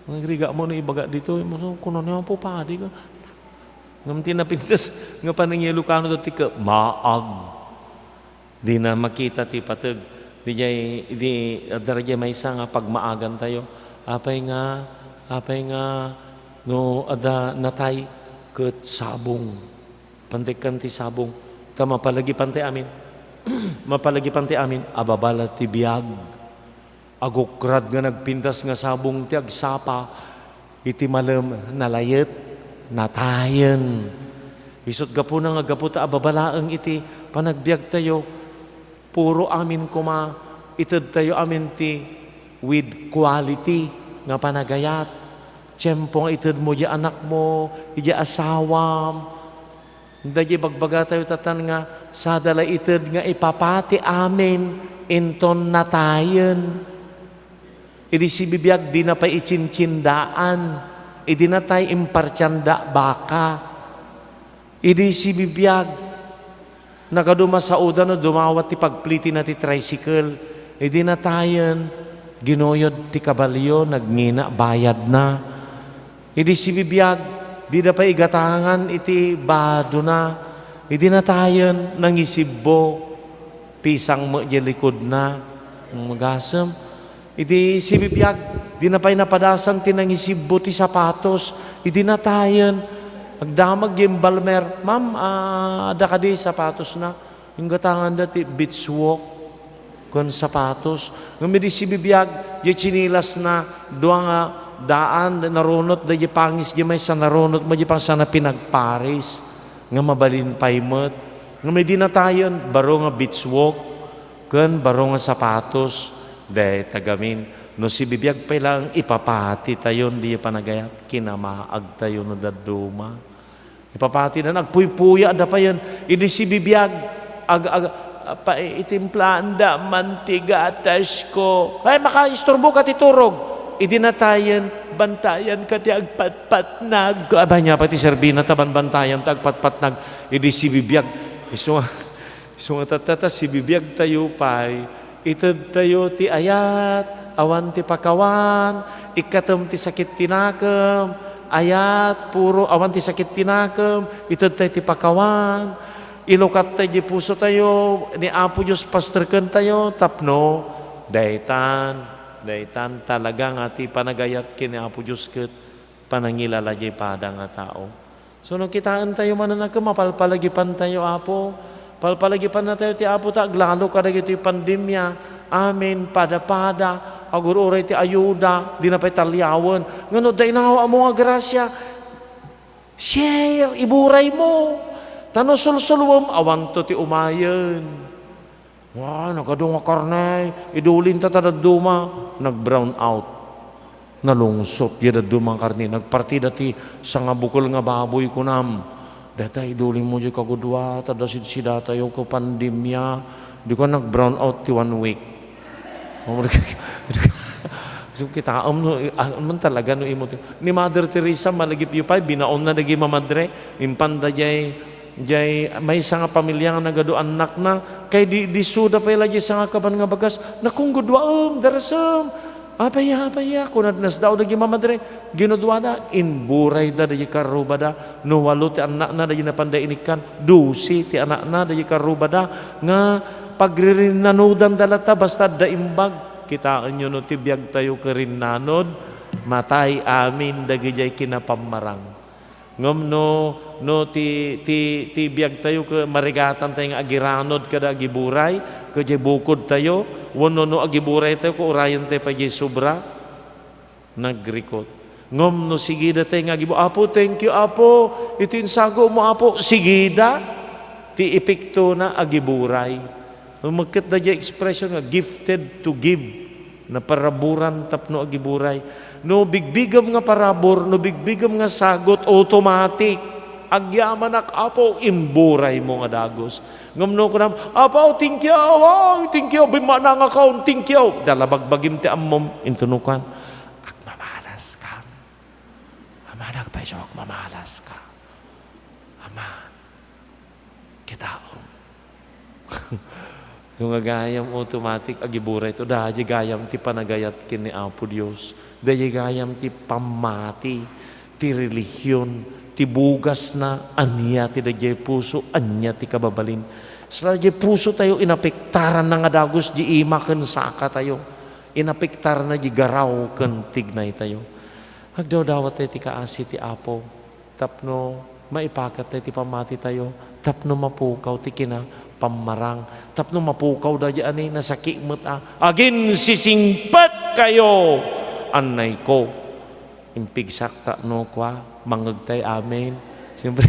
Nagrigat mo no ibaga ditoy, mo, so, kuno ni Apo Padi ka. Ngem ti napintas nga panangilokano dati ka, maag. Dina makita ti pateg. Diay, di, adda diay maysa nga pagmaagantayo. Apay nga, apay nga, no, adda natay ket sabong. Pantekkan ti sabong. Ta mapalagipantay amin. Mapalagipantay amin, ababa la ti biag. Agukrad nga nagpintas nga sabong ti agsapa, iti malem, nalayet, natayen. Isut' gapuna nga gapu ta ababa laeng iti panagbiagtayo, puro amin koma, itedtayo amin ti with quality nga panagayat. Tiempo nga itedmo diay anakmo, idiay asawam, Daydiay ibagbagatayo tatan nga sada la ited nga ipapati amin inton natayen. Idi sibibiag, dina pay ichinchindaan. Idi natay, impartianda baka. Idi sibibiag, nagadu masaoda no dumawat ti pagplitina ti tricycle. Idi natayen, ginuyod ti kabalio, nagngina, bayadna. Idi sibibiag, dida pay igatangan iti badona. Idi natayen, nangisibbo, pisang met diay likudna. Magasem. Idi sibibiag, dina pay napadasan ti nangisibbo ti sapatos. Idi natayen, Agdamag diay imbalmer, "Ma'am, ah, adda kadi sapatosna?" Inggatanganda ti beach walk ken sapatos. Ngem idi sibibiag, diay tsinilasna, dua nga daan, narunot daydiay pangis, diay maysa narunot met diay pangis, sana pinagparis nga mabalin pay met. Ngem idi natayen, baro nga beach walk ken baro nga sapatos, dayta gamin. No sibibiag pay laeng, ipapatitayon diay panagayat, kinamaagtayo no dadduma. Ipapatidan, agpuypuya da payen. Idi sibibiag, ag-, ag-, pa-, itimplaanda man ti gatasko. Ay, makaisturbo ka ti turog. Idi natayen, bantayan ka ti agpatpatnag. Aba, nia pay ti serbina ta banbantayan ta agpatpatnag. Idi sibibiag, isu nga, isu nga tatta ta sibibiagtayo pay. Itedtayo ti ayat, awan ti pakawan, ikkatem ti sakit ti nakem, ayat, puro, awan ti sakit ti nakem, itedtay ti pakawan, ilukattay diay pusotayo, ni Apo Dios pasterkentayo, tapno, daytan, daytan talaga nga ti panagayat ken ni Apo Dios ket panangilala diay pada nga tao. So, no kitaentayo manen a ket mapalpalagipantayo, Apo. Palpalagipannatayo ti Apo ta aglalo kadagitoy pandemia. Amen. Pada-pada. Agur-uray ti ayuda. Dina pay taliawen. Ngano, daynawa mo nga grasia. Share, iburay mo. Ta no sulsuluem, awanto ti umayen. Wa, nagadu nga karne, idulinta ta dadduma, nag-brown out. Nalungsot diay dadduma nga karne, nagpartida ti sangabukel nga baboy, kunam. Dayta, idulin mo diay kagudua, ta dasidsidatayo ket pandemia. Di ko nag-brown out ti one week. So, kitaem no, ah, man talaga no imo ti-, ni Mother Teresa, malagipyo pay, binaonna dagiti mamadre, impanda diay Diay maysa nga pamilia nga nagadu annakna, kay di, disuda pay la diay sangakaban nga bagas, "Nakon, guduaem, darasem. Apaya, apaya," kunada, nasdaaw dagiti mamadre. Ginuduada, imburayda dagiti karrubada. No walo ti annakna, dagiti napanda inikkan, dose ti anakna, dagiti karrubada, nga pagririnanudanda latta, basta adda imbag. Kitaenyo no ti biagtayo ket rinnanud, matay amin dagidiay kinapammarang. Ngem no, no ti, ti, ti biagtayo ket marigatantay nga agiranud kada agiburay, ket diay bukodtayo, wenno no agiburaytayo ket urayentayo pay diay sobra, nagrikot. Ngem no sigidatay nga agibu-, "Apo, thank you, Apo. Iti insagomo, Apo." Sigida, ti epektona, agiburay. Mekket daydiay expression nga gifted to give. Naparaburan tapno agiburay. No bigbigem nga parabur, no bigbigem nga sagot, automatic. "Agyamanak, Apo," imburaymo nga dagus. Ngem no kunam, "Apo, thank you, oh, thank you, bimmanangakon, thank you." Dala bagbagim ti ammom, intunokan. "Agmamalaskam. Ama, nagpaiso, agmamalaskam. Ama, kitaem." No nga gayam, automatic, agiburayto. Daydiay gayam ti panagayat ken ni Apo Dios. Daydiay gayam ti pammati, ti relihion, ti bugasna, ania ti daydiay puso, ania ti kababalin. Sa daydiay pusotayo, inapektaranna nga dagus di ima ken sakatayo. Inapektaranna di garaw ken tignaytayo. Agdawdawat tayo ti kaasi ti Apo. Tapno maipaketto ti pammatitayo, tapno mapukaw ti kinapammarang, tapno mapukaw daydiay a ni nasaki met a, "Aginsisingpetkayo!" Annayko. Impigsak ta no kua, mangngegtay, amen. Siyempre,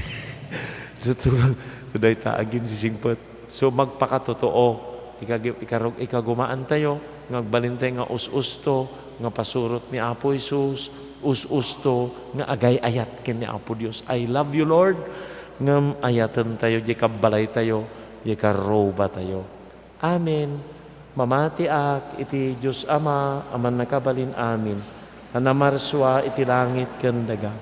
tutulong, dayta, aginsisingpet. So, magpakatotoo. Ikagi-, ikarug-, ikagumaantayo, nga agbalintayo nga us-usto, nga pasurot ni Apo Jesus, us-usto, nga agay-ayat ken ni Apo Dios. I love you, Lord. Ngem ayatentayo, diay kabbalaytayo, diay karrubatayo. Amen. Mamatiak iti Dios Ama a Mannakabalin-amin, a namarsua iti langit ken daga.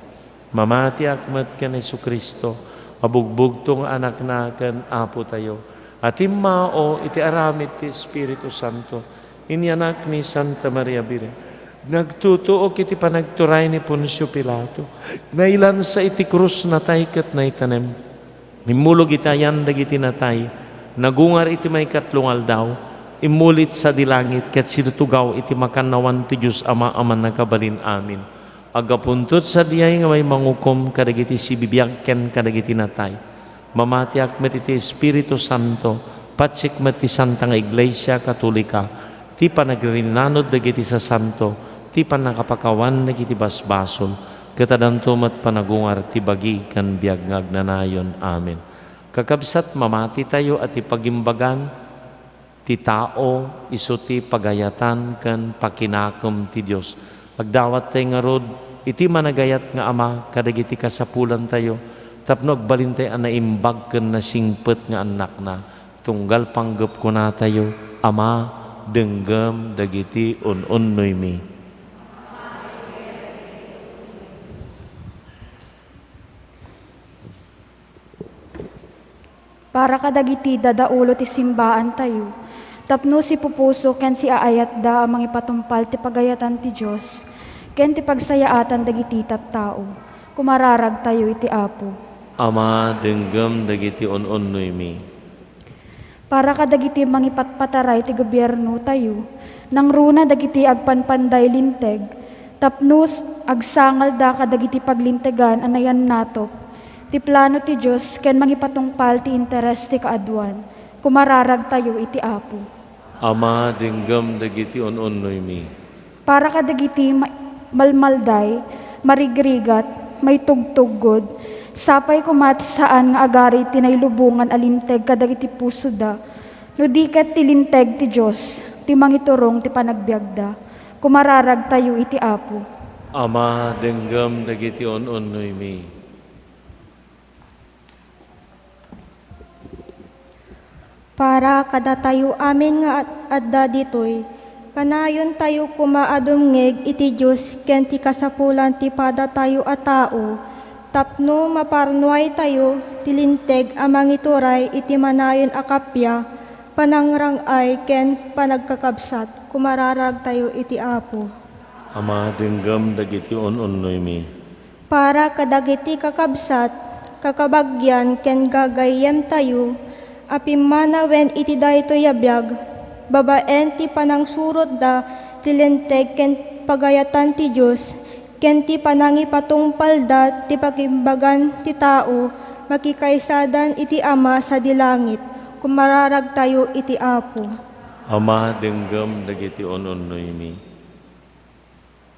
Mamatiak met ken Jesu-Cristo a bugbugto nga Anakna ken Apotayo, a timmao iti aramid ti Espiritu Santo, inyanak ni Santa Maria Birhen. Nagtutuok iti panagturay ni Poncio Pilato. Nailansa iti krus, natay ket naitanem. Immulog iti ayan dagiti natay, nagungar iti maikatlo nga aldaw, immulit sadi langit ket sidutugaw iti makannawan ti Dios Ama a Mannakabalin-amin. Aggapunto sadiay nga may mangukom kadagiti sibibiag ken kadagiti natay. Mamatiak met iti Espiritu Santo, patsik met ti Santa nga Iglesia Katolika, ti panagrinnanod dagiti sasanto, ti pannakapakawan dagiti basbasol, ket adanto met panagungar ti bagi ken biag nga agnanayon. Amen. Kakabsat, mamatitayo a ti pagimbagan ti tao isu ti pagayatan ken pakinakem ti Dios. Agdawattay ngarud iti managayat nga Ama kadagiti kasapulantayo tapno agbalintay a naimbag ken nasingpet nga annakna. Tunggal panggep kunatayo, Ama, denggem dagiti un-unnoymi. Para kadagiti dadaulo ti simbaantayo, tapno sipupuso ken siaayatda a mangipatungpal ti pagayatan ti Dios ken ti pagsayaatan dagiti tattao, kumararagtayo iti Apo. Ama, denggem dagiti un-unnoymi. Para kadagiti mangipatpataray ti gobiernotayo, nangruna dagiti agpanpanday linteg, tapno s-, agsangalda kadagiti paglintegan a nayannatop ti plano ti Dios ken mangipatungpal ti interes ti kaaduan, kumararagtayo iti Apo. Ama, denggem dagiti un-unnoymi. Para kadagiti ma-, malmalday, marigrigat, maitugtuggod, sapay koma ti saan nga agari ti nailubongan a linteg kadagiti pusoda, no di ket ti linteg ti Dios ti mangiturong ti panagbiagda. Kumararagtayo iti Apo. Ama, denggem dagiti un-unnoymi. Para kadatayo amin nga ad-, adda ditoy, kanayontayo koma a dumngeg iti Dios ken ti kasapulan ti padatayo a tao, tapno maparnuaytayo ti linteg a mangituray iti manayon a kappia, panangrang-ay ken panagkakabsat. Kumararagtayo iti Apo. Ama, denggem dagiti un-unnoymi. Para kadagiti kakabsat, kakabagian ken gagayyemtayo a pimmanawen iti daytoy a biag, babaen ti panangsurotda ti linteg ken pagayatan ti Dios, ken ti panangipatungpalda ti pagimbagan ti tao makikaisadan iti Ama sadi langit, kumararagtayo iti Apo. Ama, denggem dagiti un-unnoymi.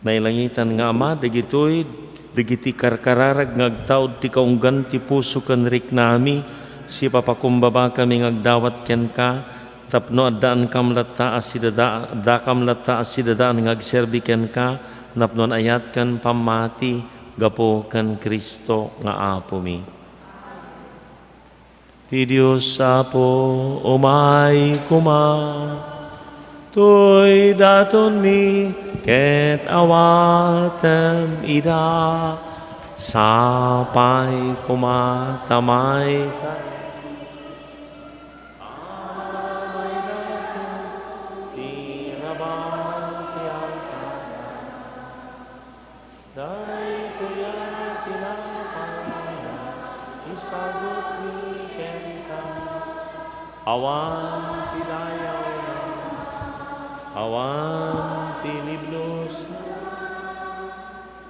Nailangitan nga Ama, dagitoy dagiti karkararag nga agtaud ti kaunggan ti puso ken riknami, sipapakumbabakami nga agdawat kenka, tapno addaankam latta a sidada-, addakam latta a sidadaan nga agserbi kenka, napno an-ayat ken pammati gapu ken Cristo nga Apomi. Ti Dios Apo, umay koma. Toy datonmi ket awatem ida. Sapay koma ta maikari. Amay daton ti rabaw ti altar. Daytoy a tinapay, isagutmi kenka. Awan ti dayawna, awan ti libnosna,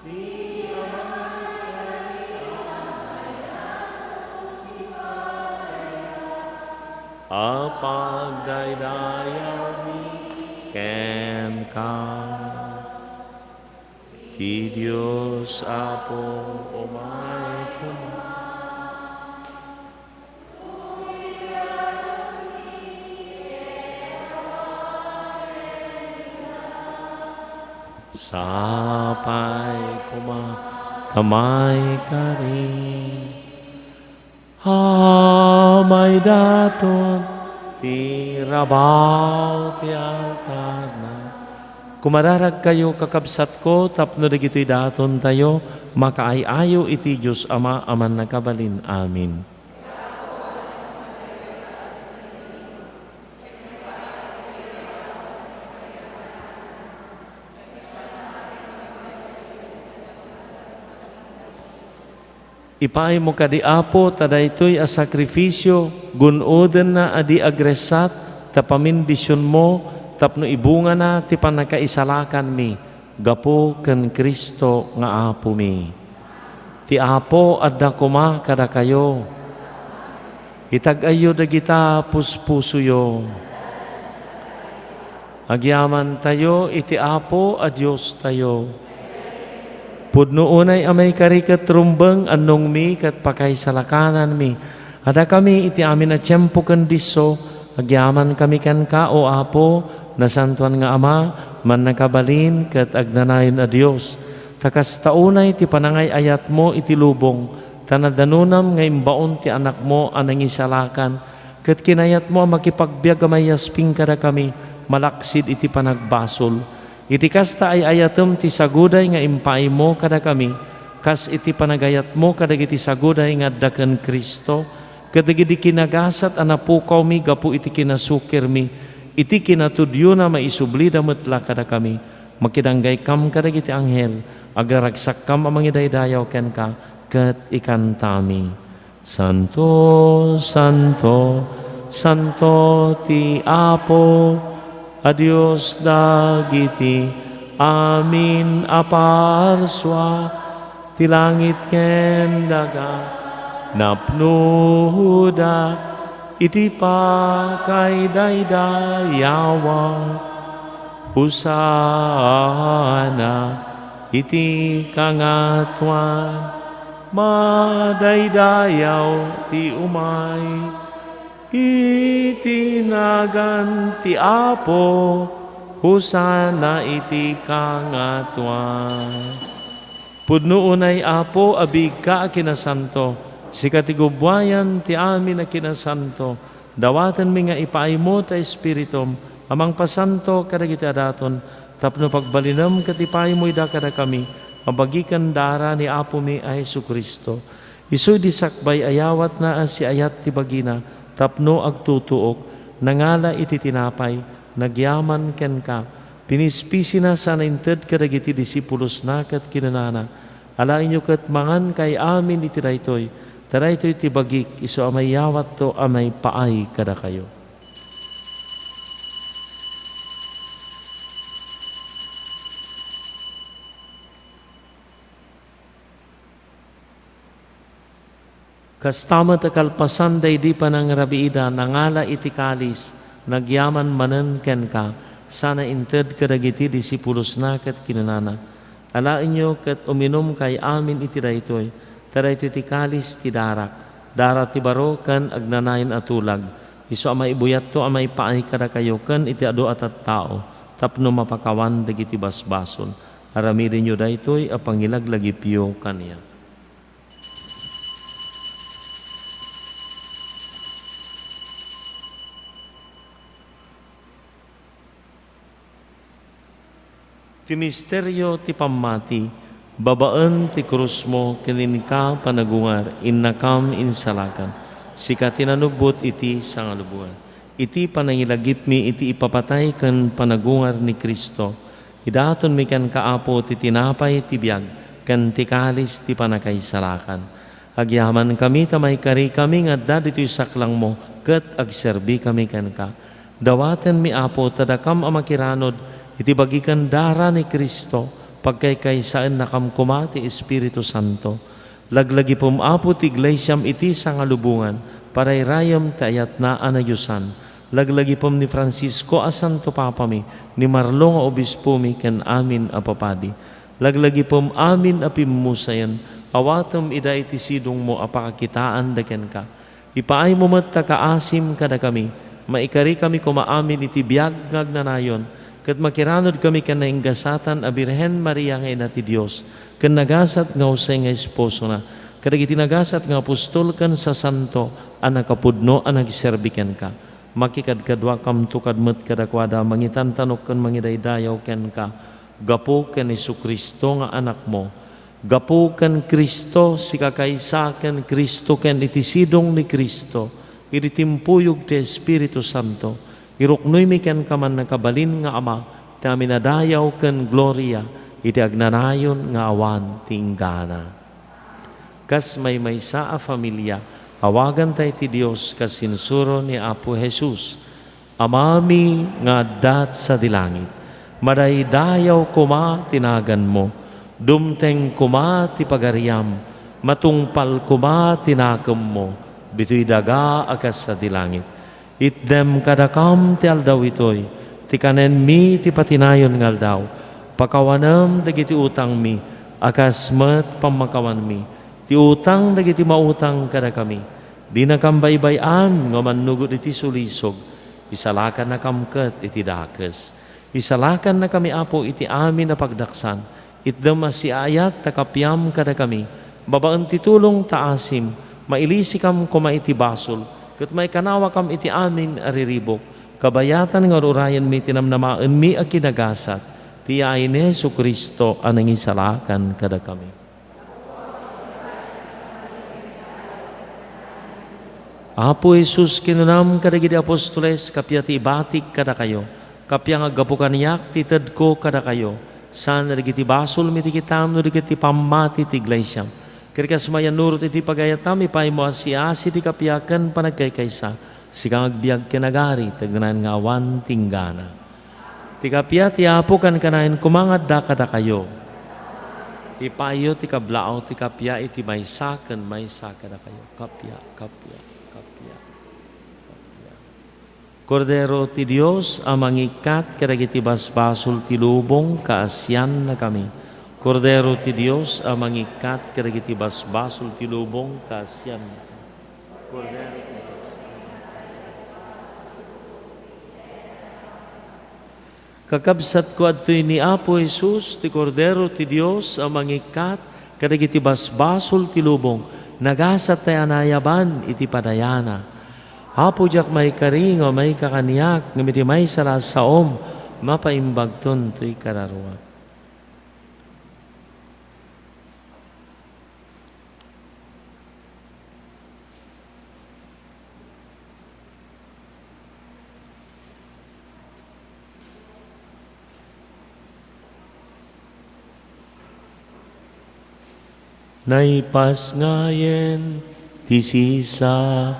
ti Ama a pagdaydayawmi kenka. Ti Dios Apo, umay koma. Sapay koma ta maikari. Amay daton ti rabaw ti altarna. Kumararagkayo, kakabsatko, tapno dagitoy datontayo, makaay-ayo iti Dios Ama a Mannakabalin. Amen. Ipaaymo kadi, Apo, ta daytoy a sakrifisio, gun-odenna a di agressat, ta pamindisionmo, tapno ibungana ti pannakaisalakanmi. Gapu ken Cristo nga Apomi. Ti Apo adda koma kadakayo. Itag-ayyo dagita puspusoyo. Agyamantayo iti Apo a Diostayo. Pudno unay a maikari ket rumbeng annongmi ket pakaisalakananmi. Adakami iti amin a tiempo ken disso, agyamankami kenka, O Apo, nasantoan nga Ama, mannakabalin ket agnanayon a Dios. Ta kasta unay ti panangay-ayatmo iti lubong, ta nadanonam nga imbaon ti Anakmo a nangisalakan, ket kinayatmo a makipagbiag a maiyasping kadakami malaksid iti panagbasol. Iti kasta, ay-ayatem ti saguday nga impaaymo kadakami, kas iti panagayatmo kadagiti saguday nga adda ken Cristo, ket dagidi kinagasat a napukawmi gapu iti kinasukirmi, iti kinatudyona maisublida met la kadakami. Makidanggayam kadagiti anghel, agraragsakkam a mangidaydayaw kenka, ket ikantami. Santo, santo, santo ti Apo a Dios dagiti amin a parsua, ti langit ken daga napnoda iti pakaidaydayawan. Hosanna iti kangatoan. Madaydayaw ti umay iti nagan ti Apo. Hosanna iti kangatoan. Pudno unay, Apo, a biigka a kinasanto, sika ti gubbuayan ti amin a kinasanto. Dawatenmi nga ipaaymo ta Espiritum a mangpasanto kadagiti adaton, tapno pagbalinem ket ipaaymo ida kadakami a bagi ken dara ni Apomi a Jesu-Cristo. Isu idi sakbay a yawatna a siayat ti bagina tapno agtutuok, nangala iti tinapay, nagyaman kenka, pinispisina sana inted kadagiti disipulosna ket kinunana, Alaenyo ket mangankayo amin iti daytoy, ta daytoy ti bagik isu a mayawatto a maipaay kadakayo. Kasta met a kalpasan daydi panangrabiida, nangala iti kalis, nagyaman manen kenka, sana inted kadagiti disipulosna ket kinunana, Alaenyo ket uminumkay amin iti daytoy, ta daytoy ti kalis ti darak, dara ti baro ken agnanayon a tulag, isu a maibuyatto a maipaay kadakayo ken iti adu a tattao tapno mapakawan dagiti basbasol. Aramidenyo daytoy a pangilaglagipyo kaniak. Ti misterio ti pammati, babaen ti krusmo ken inka panagungar, innakam insalakan. Sika ti nanubbot iti sangalubongan. Iti panangilagipmi iti ipapatay ken panagungar ni Cristo, idatonmi kenka, Apo, ti tinapay ti biag ken ti kalis ti panakaisalakan. Agyamankami ta maikarikami nga adda ditoy saklangmo ket agserbikami kenka. Dawatenmi, Apo, ta dakam a makiranod iti bagi ken dara ni Cristo, pagkaykaysaennakam koma ti Espiritu Santo. Laglagipem, Apo, ti Iglesiam iti sangalubongan, parayrayem ti ayatna a nadiosan. Laglagipem ni Francisco a Santo Papami, ni Marlo nga Obispomi, ken amin a papadi. Laglagipem amin a pimmusayen, awatem ida iti sidongmo a pakakitaanda kenka. Ipaaymo met ta kaasim kadakami, maikarikami koma amin iti biag nga agnanayon, ket makiranodkami ken nainggasatan a Birhen Maria nga Ina ti Dios, ken nagasat nga Jose nga esposona, kadagiti nagasat nga apostol ken sasanto a nakapudno a nagserbi kenka. Makikadkaduakamto kad-, met kadakuada, mangitantanok ken mangidaydayaw kenka, gapu ken Jesu-Cristo nga Anakmo. Gapu ken Cristo, sikakaysa ken Cristo ken iti sidong ni Cristo, idi timpuyog ti Espiritu Santo, iruknoymi kenka, mannakabalin nga Ama, ti amin a dayaw ken gloria iti agnanayon nga awan ti inggana. Kas maymaysa a familia, awaganta iti Dios kas sinsuro ni Apo Jesus, Amami nga adda sadi langit, Madaydayaw koma ti naganmo, dumteng koma ti pagariam, matungpal koma ti nakemmo, ditoy daga a kas sadi langit. Itdem kadakam ti aldaw itoy, ti kanenmi ti patinayon nga aldaw. Pakawanem dagiti utangmi, a kas met pammakawanmi ti utang dagiti mautang kadakami. Dinakam baybay-an nga mannugod iti sulisog, isalakannakam ket iti dakes. Isalakannakami, Apo, iti amin a pagdaksan. Itdem a siaayat ta kapiam kadakami, babaen ti tulong ta asim, mailisikam koma iti basol, ket maikanawakam iti amin a riribuk, kabayatan nga ur-urayenmi ti namnamaenmi a kinagasat, ti yaay ni Jesu-Cristo a nangisalakan kadakami. Apo Jesus, kinunam kadagiti apostoles, kappia ti ibatik kadakayo, kappia nga aggapu kaniak ti tedko kadakayo, saan dagiti basolmi ti kitam no di ket ti pammati ti iglesiam. Ket kas mayannurot iti pagayatam, ipaymo a siasi ti kappia ken panagkaykaysa, sika nga agbiag ken agari, ti agnanayon nga awan tinggana. Ti kappia ti Apo kankanayon koma nga adda kadakayo. Ipayo ti kablaaw ti kappia iti maysa ken maysa kadakayo. Kappia, kappia, kappia, kappia. Kordero ti Dios a mangikkat kadagiti basbasol ti lubong, kaasiannakami. Kordero ti Dios a mangikkat kadagiti basbasol ti lubong, kaasiannakami. Kordero ti Dios. Kakabsatko, adtoy ni Apo Jesus, ti Kordero ti Dios a mangikkat kadagiti basbasol ti lubong. Nagasat tay a nayaban iti padayana. Apo, diak maikari nga maika kaniak, ngem iti maysa la a saom, mapaimbagton toy kararuak. Naipasngayen ti sisa,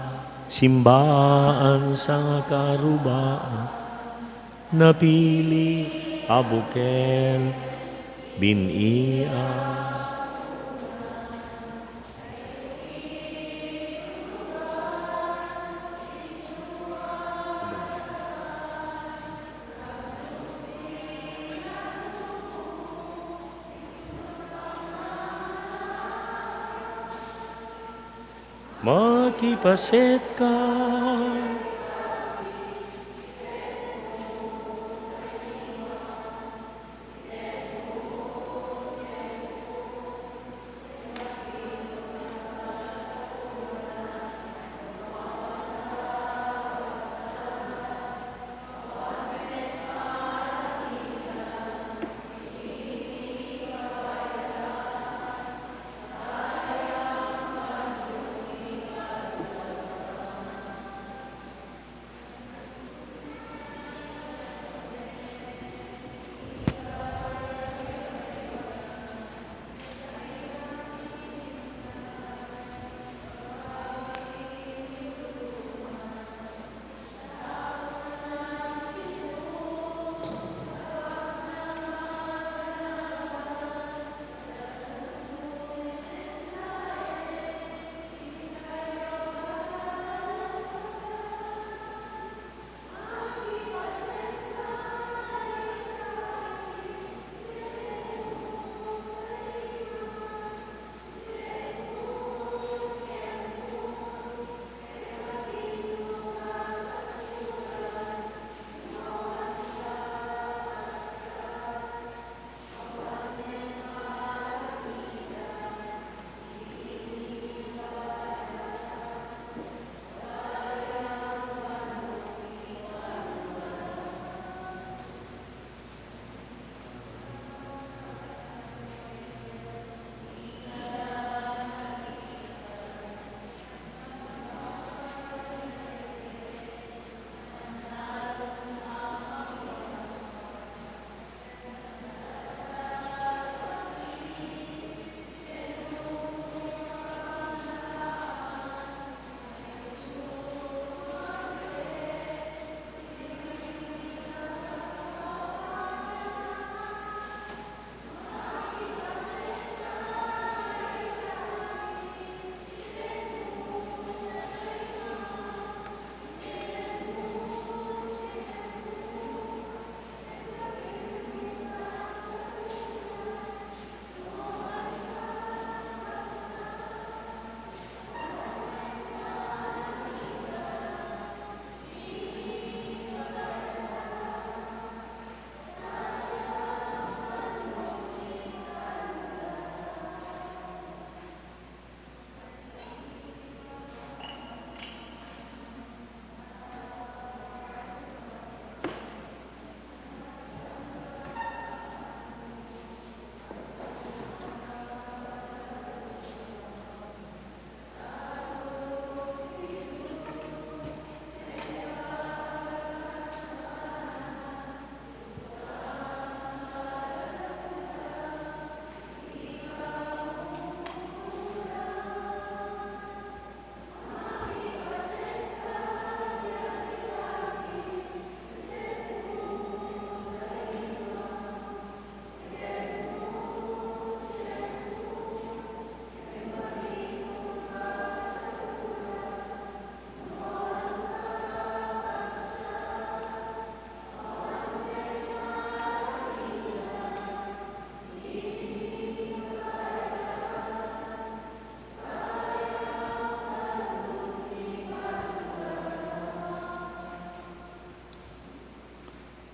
simbaan sangkarubaan, napili a bukel, bin-i a. Makipaset ka.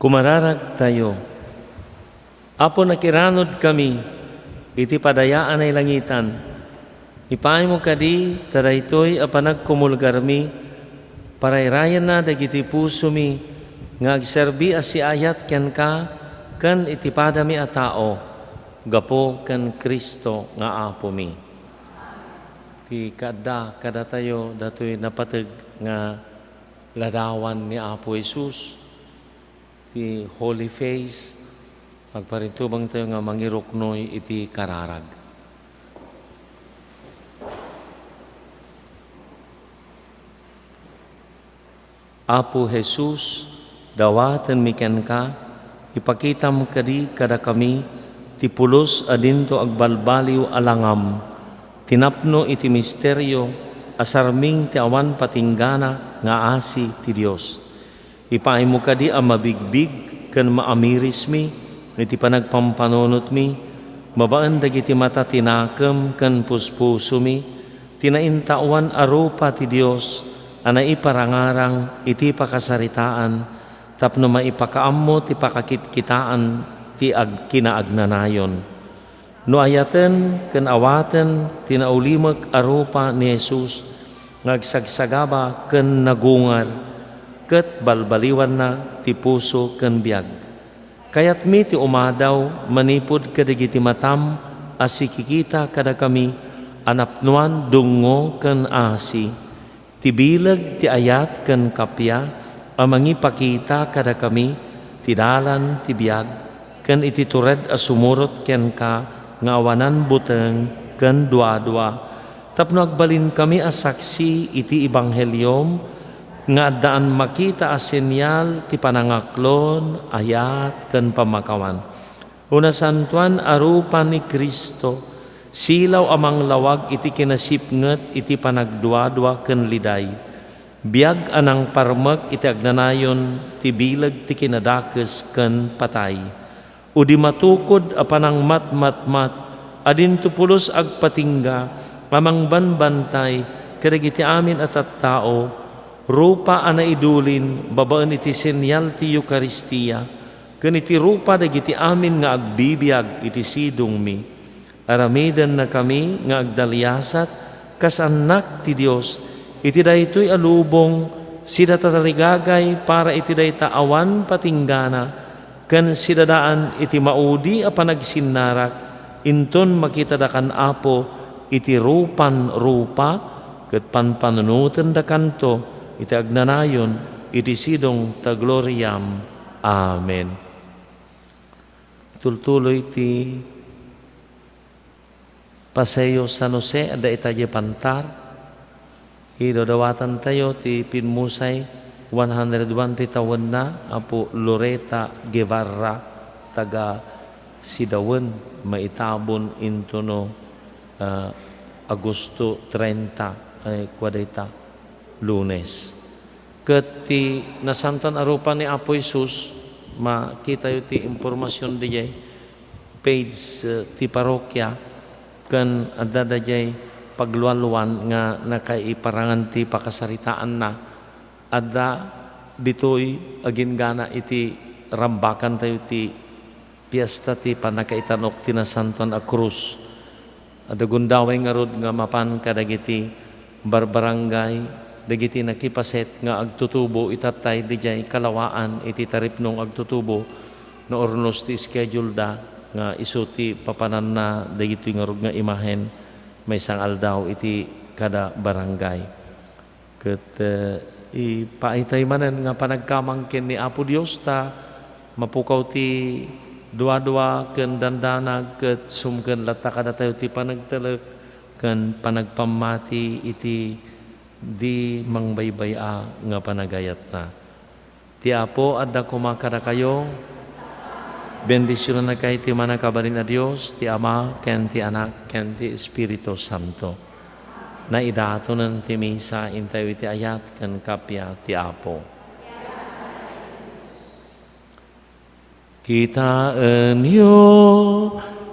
Kumararagtayo. Apo, nakiranudkami iti padayaan a langitan. Ipaaymo kadi ta daytoy a panagkumulgarmi, parayrayenna dagiti pusomi nga agserbi a siaayat kenka ken iti padami a tao, gapu ken Cristo nga Apomi. Ti kaadda kadatayo datoy napateg nga ladawan ni Apo Jesus, ti Holy Face. Agparintubangtayo nga mangiruknoy iti kararag. Apo Jesus, dawatenmi kenka, ipakitam kadi kadakami ti pulos a dinto agbalbaliw a langam, ti napno iti misterio a sarming ti awan patinggana nga asi ti Dios. Ipaaymo kadi a mabigbig ken maamirismi iti panagpampanunotmi babaen dagiti mata ti nakem ken puspusomi, ti naintaoan a rupa ti Dios a naiparangarang iti pakasaritaan tapno maipakaammo ti pakakitkitaan ti ag-, kinaagnanayon. No ayaten ken awaten ti naulimek a rupa ni Jesus nga agsagsagaba ken nagungar, ket balbaliwanna ti puso ken biag. Kayatmi ti umadaw manipud kadagiti matam a sikikita kadakami a napnoan dungngo ken asi. Ti bileg ti ayat ken kappia a mangipakita kadakami ti dalan ti biag ken iti tured a sumurot kenka nga awanan buteng ken duadua, tapno agbalinkami a saksi iti ebangheliom nga addaan makita a senyal ti panangaklon, ayat, ken pammakawan. O nasantoan a rupa ni Cristo, silaw a manglawag iti kinasipnget iti panagduadua ken liday, biag a nangparmek iti agnanayon ti bileg ti kinadakes ken patay. O di matukod a panangmatmatmat a dinto pulos agpatingga a mangbanbantay kadagiti amin a tattao, rupa a naidulin babaen iti senyal ti Eukaristia, ken iti rupa dagiti amin nga agbibiag iti sidongmi. Aramidennakami nga agdaliasat kas annak ti Dios iti daytoy a lubong, sida tatarigagay para iti dayta awan patinggana, ken sidadaan iti maudi a panagsinnarak, inton makitadakan Apo iti rupan rupa, ket panpanunotendakanto iti agnanayon iti sidong ta gloriam. Amen. Tultuloy ti Paseo San Jose, adda ita diay pantar. Idadawatantayo ti pimmusay, one hundred one ti tawenna, Apo Loreta Guevara, taga Sidawen, maitabon intono, ah, Agosto treinta, ay, kua dayta, Lunes. Ket ti Nasantoan a Rupa ni Apo Jesus, makitayo ti impormasion diay page, eh, ti parokia, ken adda daydiay paglualuan nga nakaiparangan ti pakasaritaanna. Adda ditoy agingga iti rambakantayo ti Piesta ti Pannakaitan-ok ti Nasantoan a Krus. Adda gundaway ngarud nga mapan kadagiti barbarangay, dagiti nakipaset nga agtutubo itattay didiay kalawaan iti taripnong agtutubo no urnos ti schedule da nga isu ti papananna dagitoy ngarud nga imahen maysa nga aldaw iti kada barangay. Ket, eh, ipaaytay manen nga panagkamang ken ni Apo Dios ta mapukaw ti duadua ken dandanag ket sumken latta kadatayo ti panagtalek ken panagpammati iti di mangbaybay-a nga panagayatna. Ti Apo adda koma kadakayo. Bendisionannakay ti Mannakabalin a Dios, ti Ama, ken ti Anak, ken ti Espiritu Santo. Naidatonen ti misa, intayo iti ayat ken kappia ti Apo. Kitaenyo,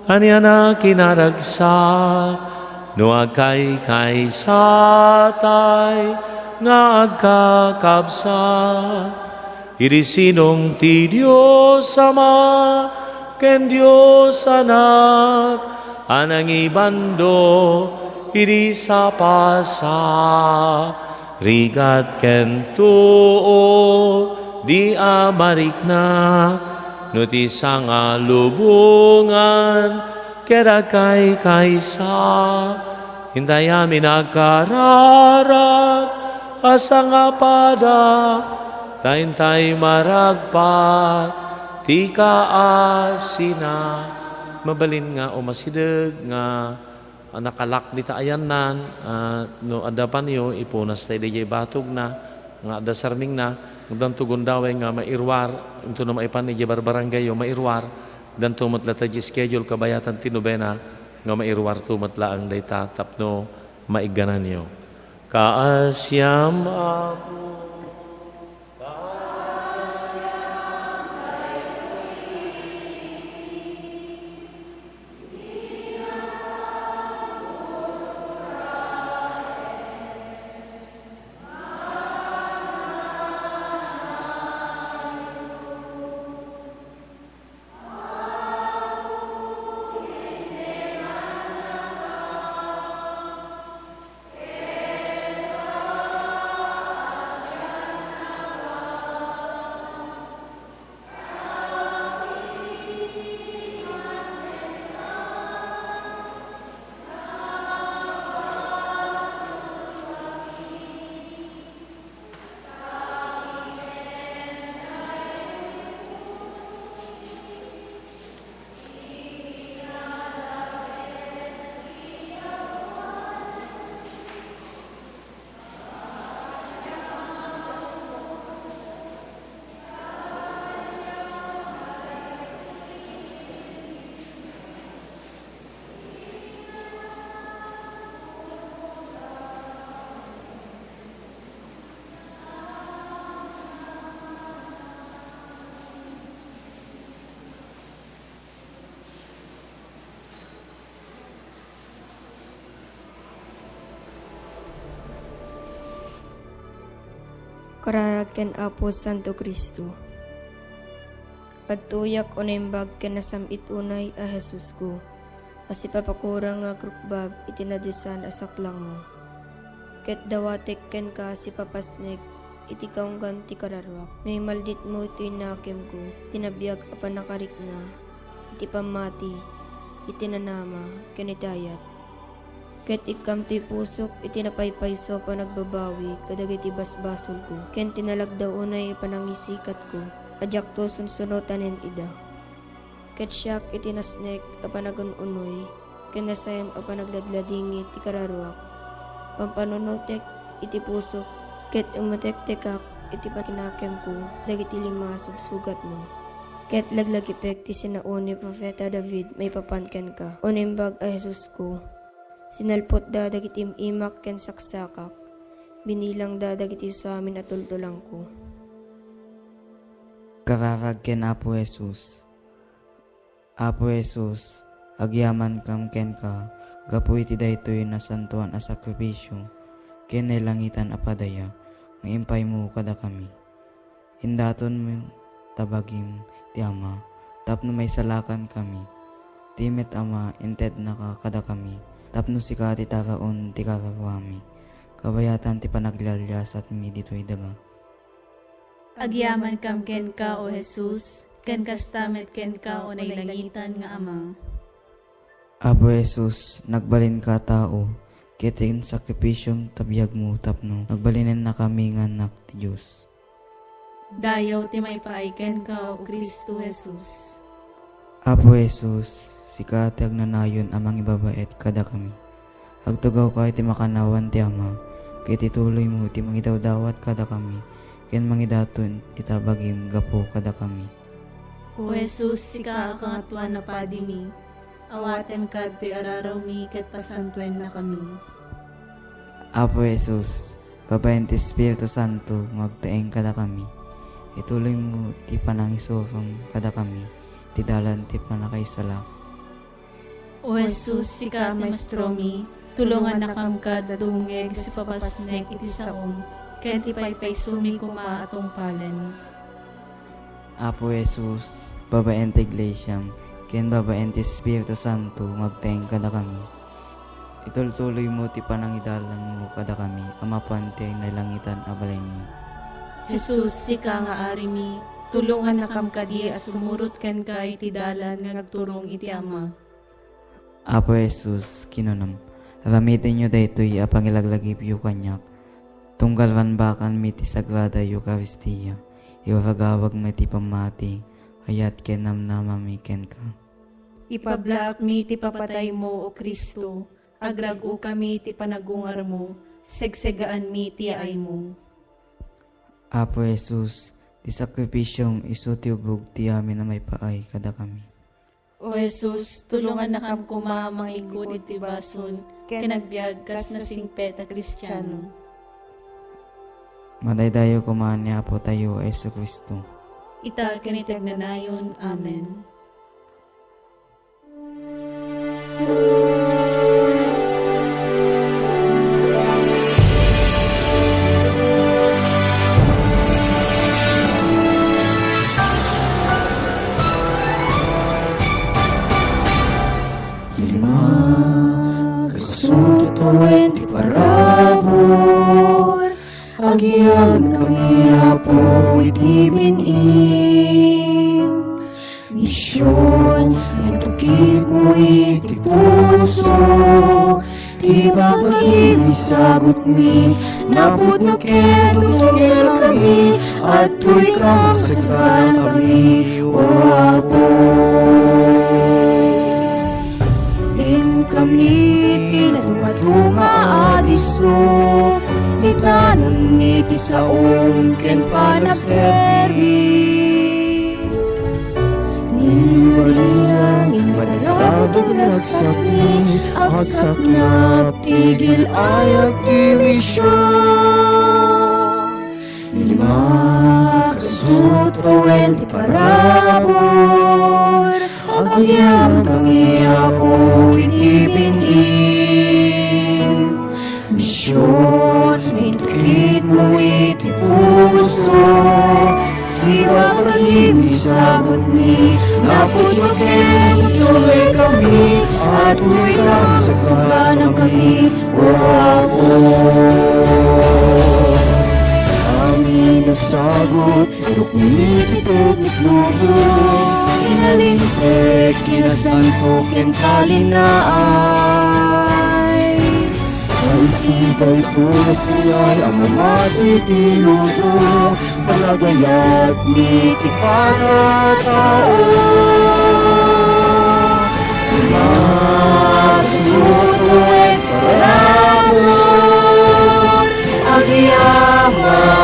ania a kinaragsak no agkaykaysatay nga agkakabsat. Idi sinong ti Dios Ama ken Dios Anak a nangibando idi sapasa, rigat ken tuo di a marikna, no ti sangalubongan ket agkaykaysa. Intay amin a kararag a sangapada, ta intay maragpat ti kaasina. Mabalin nga umasideg nga, ah, nakalak dita ayannan, ah, no adda panyo, ipunas ta idiay batogna, nga adda sarmingna, danto gundaway nga mairuar, intono maipan idiay barbarangayyo, mairuar, danto met latta idiay schedule kabayatan ti nobena, nga mairuarto met laeng dayta tapno maiggananyo. Kaasiam, Apo. Kararag ken Apo Santo Cristo. Agtuyak o naimbag ken nasam-it unay a Jesusko, a sipapakurang nga agrukbab iti nadiosan a saklangmo. Ket dawatek kenka sipapasnek iti kaunggan ti kararuak. No imalditmo ti nakemko, ti nabiag a pannakarikna, iti pammati, iti nanama, ken iti ayat. Ket ikkam ti pusok iti napaypayso a panagbabawi kadagiti basbasolko, ken ti nalagda unay a panangisikatko a diakto sunsunotanen ida. Ket siak iti nasnek a panagun-unoy ken nasayam a panagladladingit ti kararuak. Pampanunotek iti pusok ket umetektekak iti pakinakemko dagiti lima a sugsugatmo. Ket laglagipek ti sinao ni Profeta David maipapan kenka, o Naimbag a Jesusko. Sinalpotda dagiti im-imak ken saksakak. Binilangda dagiti suamin a tultulangko. Kararag ken Apo Jesus. Apo Jesus, agyamankam kenka gapu iti daytoy nasantoan a sakrifisio ken nailangitan a padaya nga impaymo kadakami. Indatonmo ta bagim ti Ama tapno maisalakankami. Ti met Ama, intednaka kadakami tapno sika ti taraon ti kararuami, kabayatan ti panaglialiasatmi ditoy daga. Agyamankam kenka, O Jesus, ken kasta met kenka, O nailangitan nga Ama. Apo Jesus, nagbalinka a tao, ket ti sakrifisiom ta biagmo tapno nagbalinennakami nga annak ti Dios. Dayaw ti maipaay kenka, O Cristo Jesus. Apo Jesus, sika ti agnanayon a mangibabaet kadakami. Agtugawka iti makannawan ti Ama, ket ituloymo ti mangidawdawat kadakami, ken mangidaton ita bagim gapu kadakami. O Jesus, sika a Kangatoan a Padimi, awatenka ditoy ararawmi ket pasantuennakami. Apo Jesus, babaen ti Espiritu Santo nga agtaeng kadakami, ituloymo ti panangisurom kadakami ti dalan ti pannakaisalakan. O Jesus, sika ti maestromi, tulongannakam kad dumngeg sipapasnek iti saom, ken ti paypaysomi koma a tungpalen. Apo Jesus, babaen ti Iglesiam, ken babaen ti Espiritu Santo, agteng kadakami. Itultuloymo ti panangidalanmo kadakami a mapan ti nailangitan a balaymi. Jesus, sika nga Arimi, tulongannakam kadi a sumurot kenka iti dalan nga agturong iti Ama. Apo Jesus, kinunam, aramitenyo daytoy a pangilaglagipyo kaniak, tunggal rambakanmi ti Sagrada Eukaristia, iragawagmi ti pammati, ayat ken namnamami kenka. Ipablaakmi ti papataymo, O Cristo, agrag-okami ti panagungarmo, segsegaanmi ti yaaymo. Apo Jesus, ti sakrifisiom isu ti ubog ti amin a maipaay kadakami. O Jesus, tulongannakam koma a manglingkod iti basol ken agbiag kas nasingpet a Kristiano. Madaydayaw koma ni Apotayo a Jesu-Cristo. Ita ken iti agnanayon. Amen. Lima, kasutoen ti parabur, agyamankami, Apo, iti bin-im. Mision, intukitmo iti puso, ti babagim isagutmi, napudno ken tutugerkami, adtoy ka maksagana kami, O Apo. Inkami ti nadumaduma a disso, itanonmi ti saom ken panagserbi. Ni Maria, ni Maria, agsakmi, agsaknap, tigil ayat ti mision. Lima, kasutoen ti parabur, agyamankami, Apo, iti bin-im. Mision, intukitmo iti puso, ti babagim isagutmi, napudno ken tutugerkami, adtoy ka maksagana kami, O Apo. Amin a sagut, rukni ti teknik lubo, kinalinteg, kinasanto, ken talinaay. Iti daytoy a senyal a mamati ti lubo, panagayat mi ti pagkatao. Masutuek parabur, agyaman,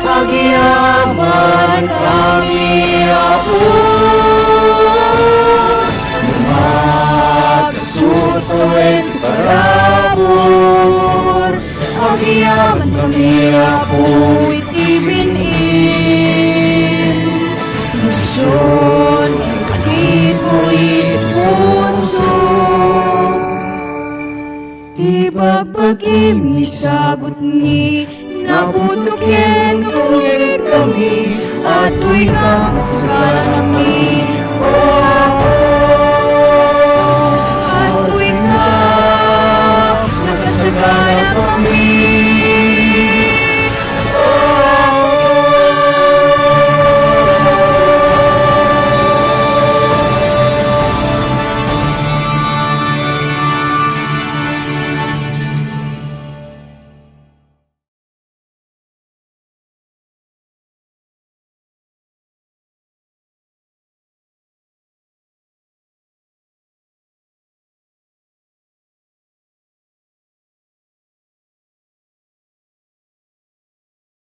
agyaman kami, Apo. Masutuek parabur, agyaman kami, Apo, iti bin-im. Mision, intukitmo iti puso, ti babagim isagutmi, napudno ken tutugerkami, adtoy ka maksagana kami,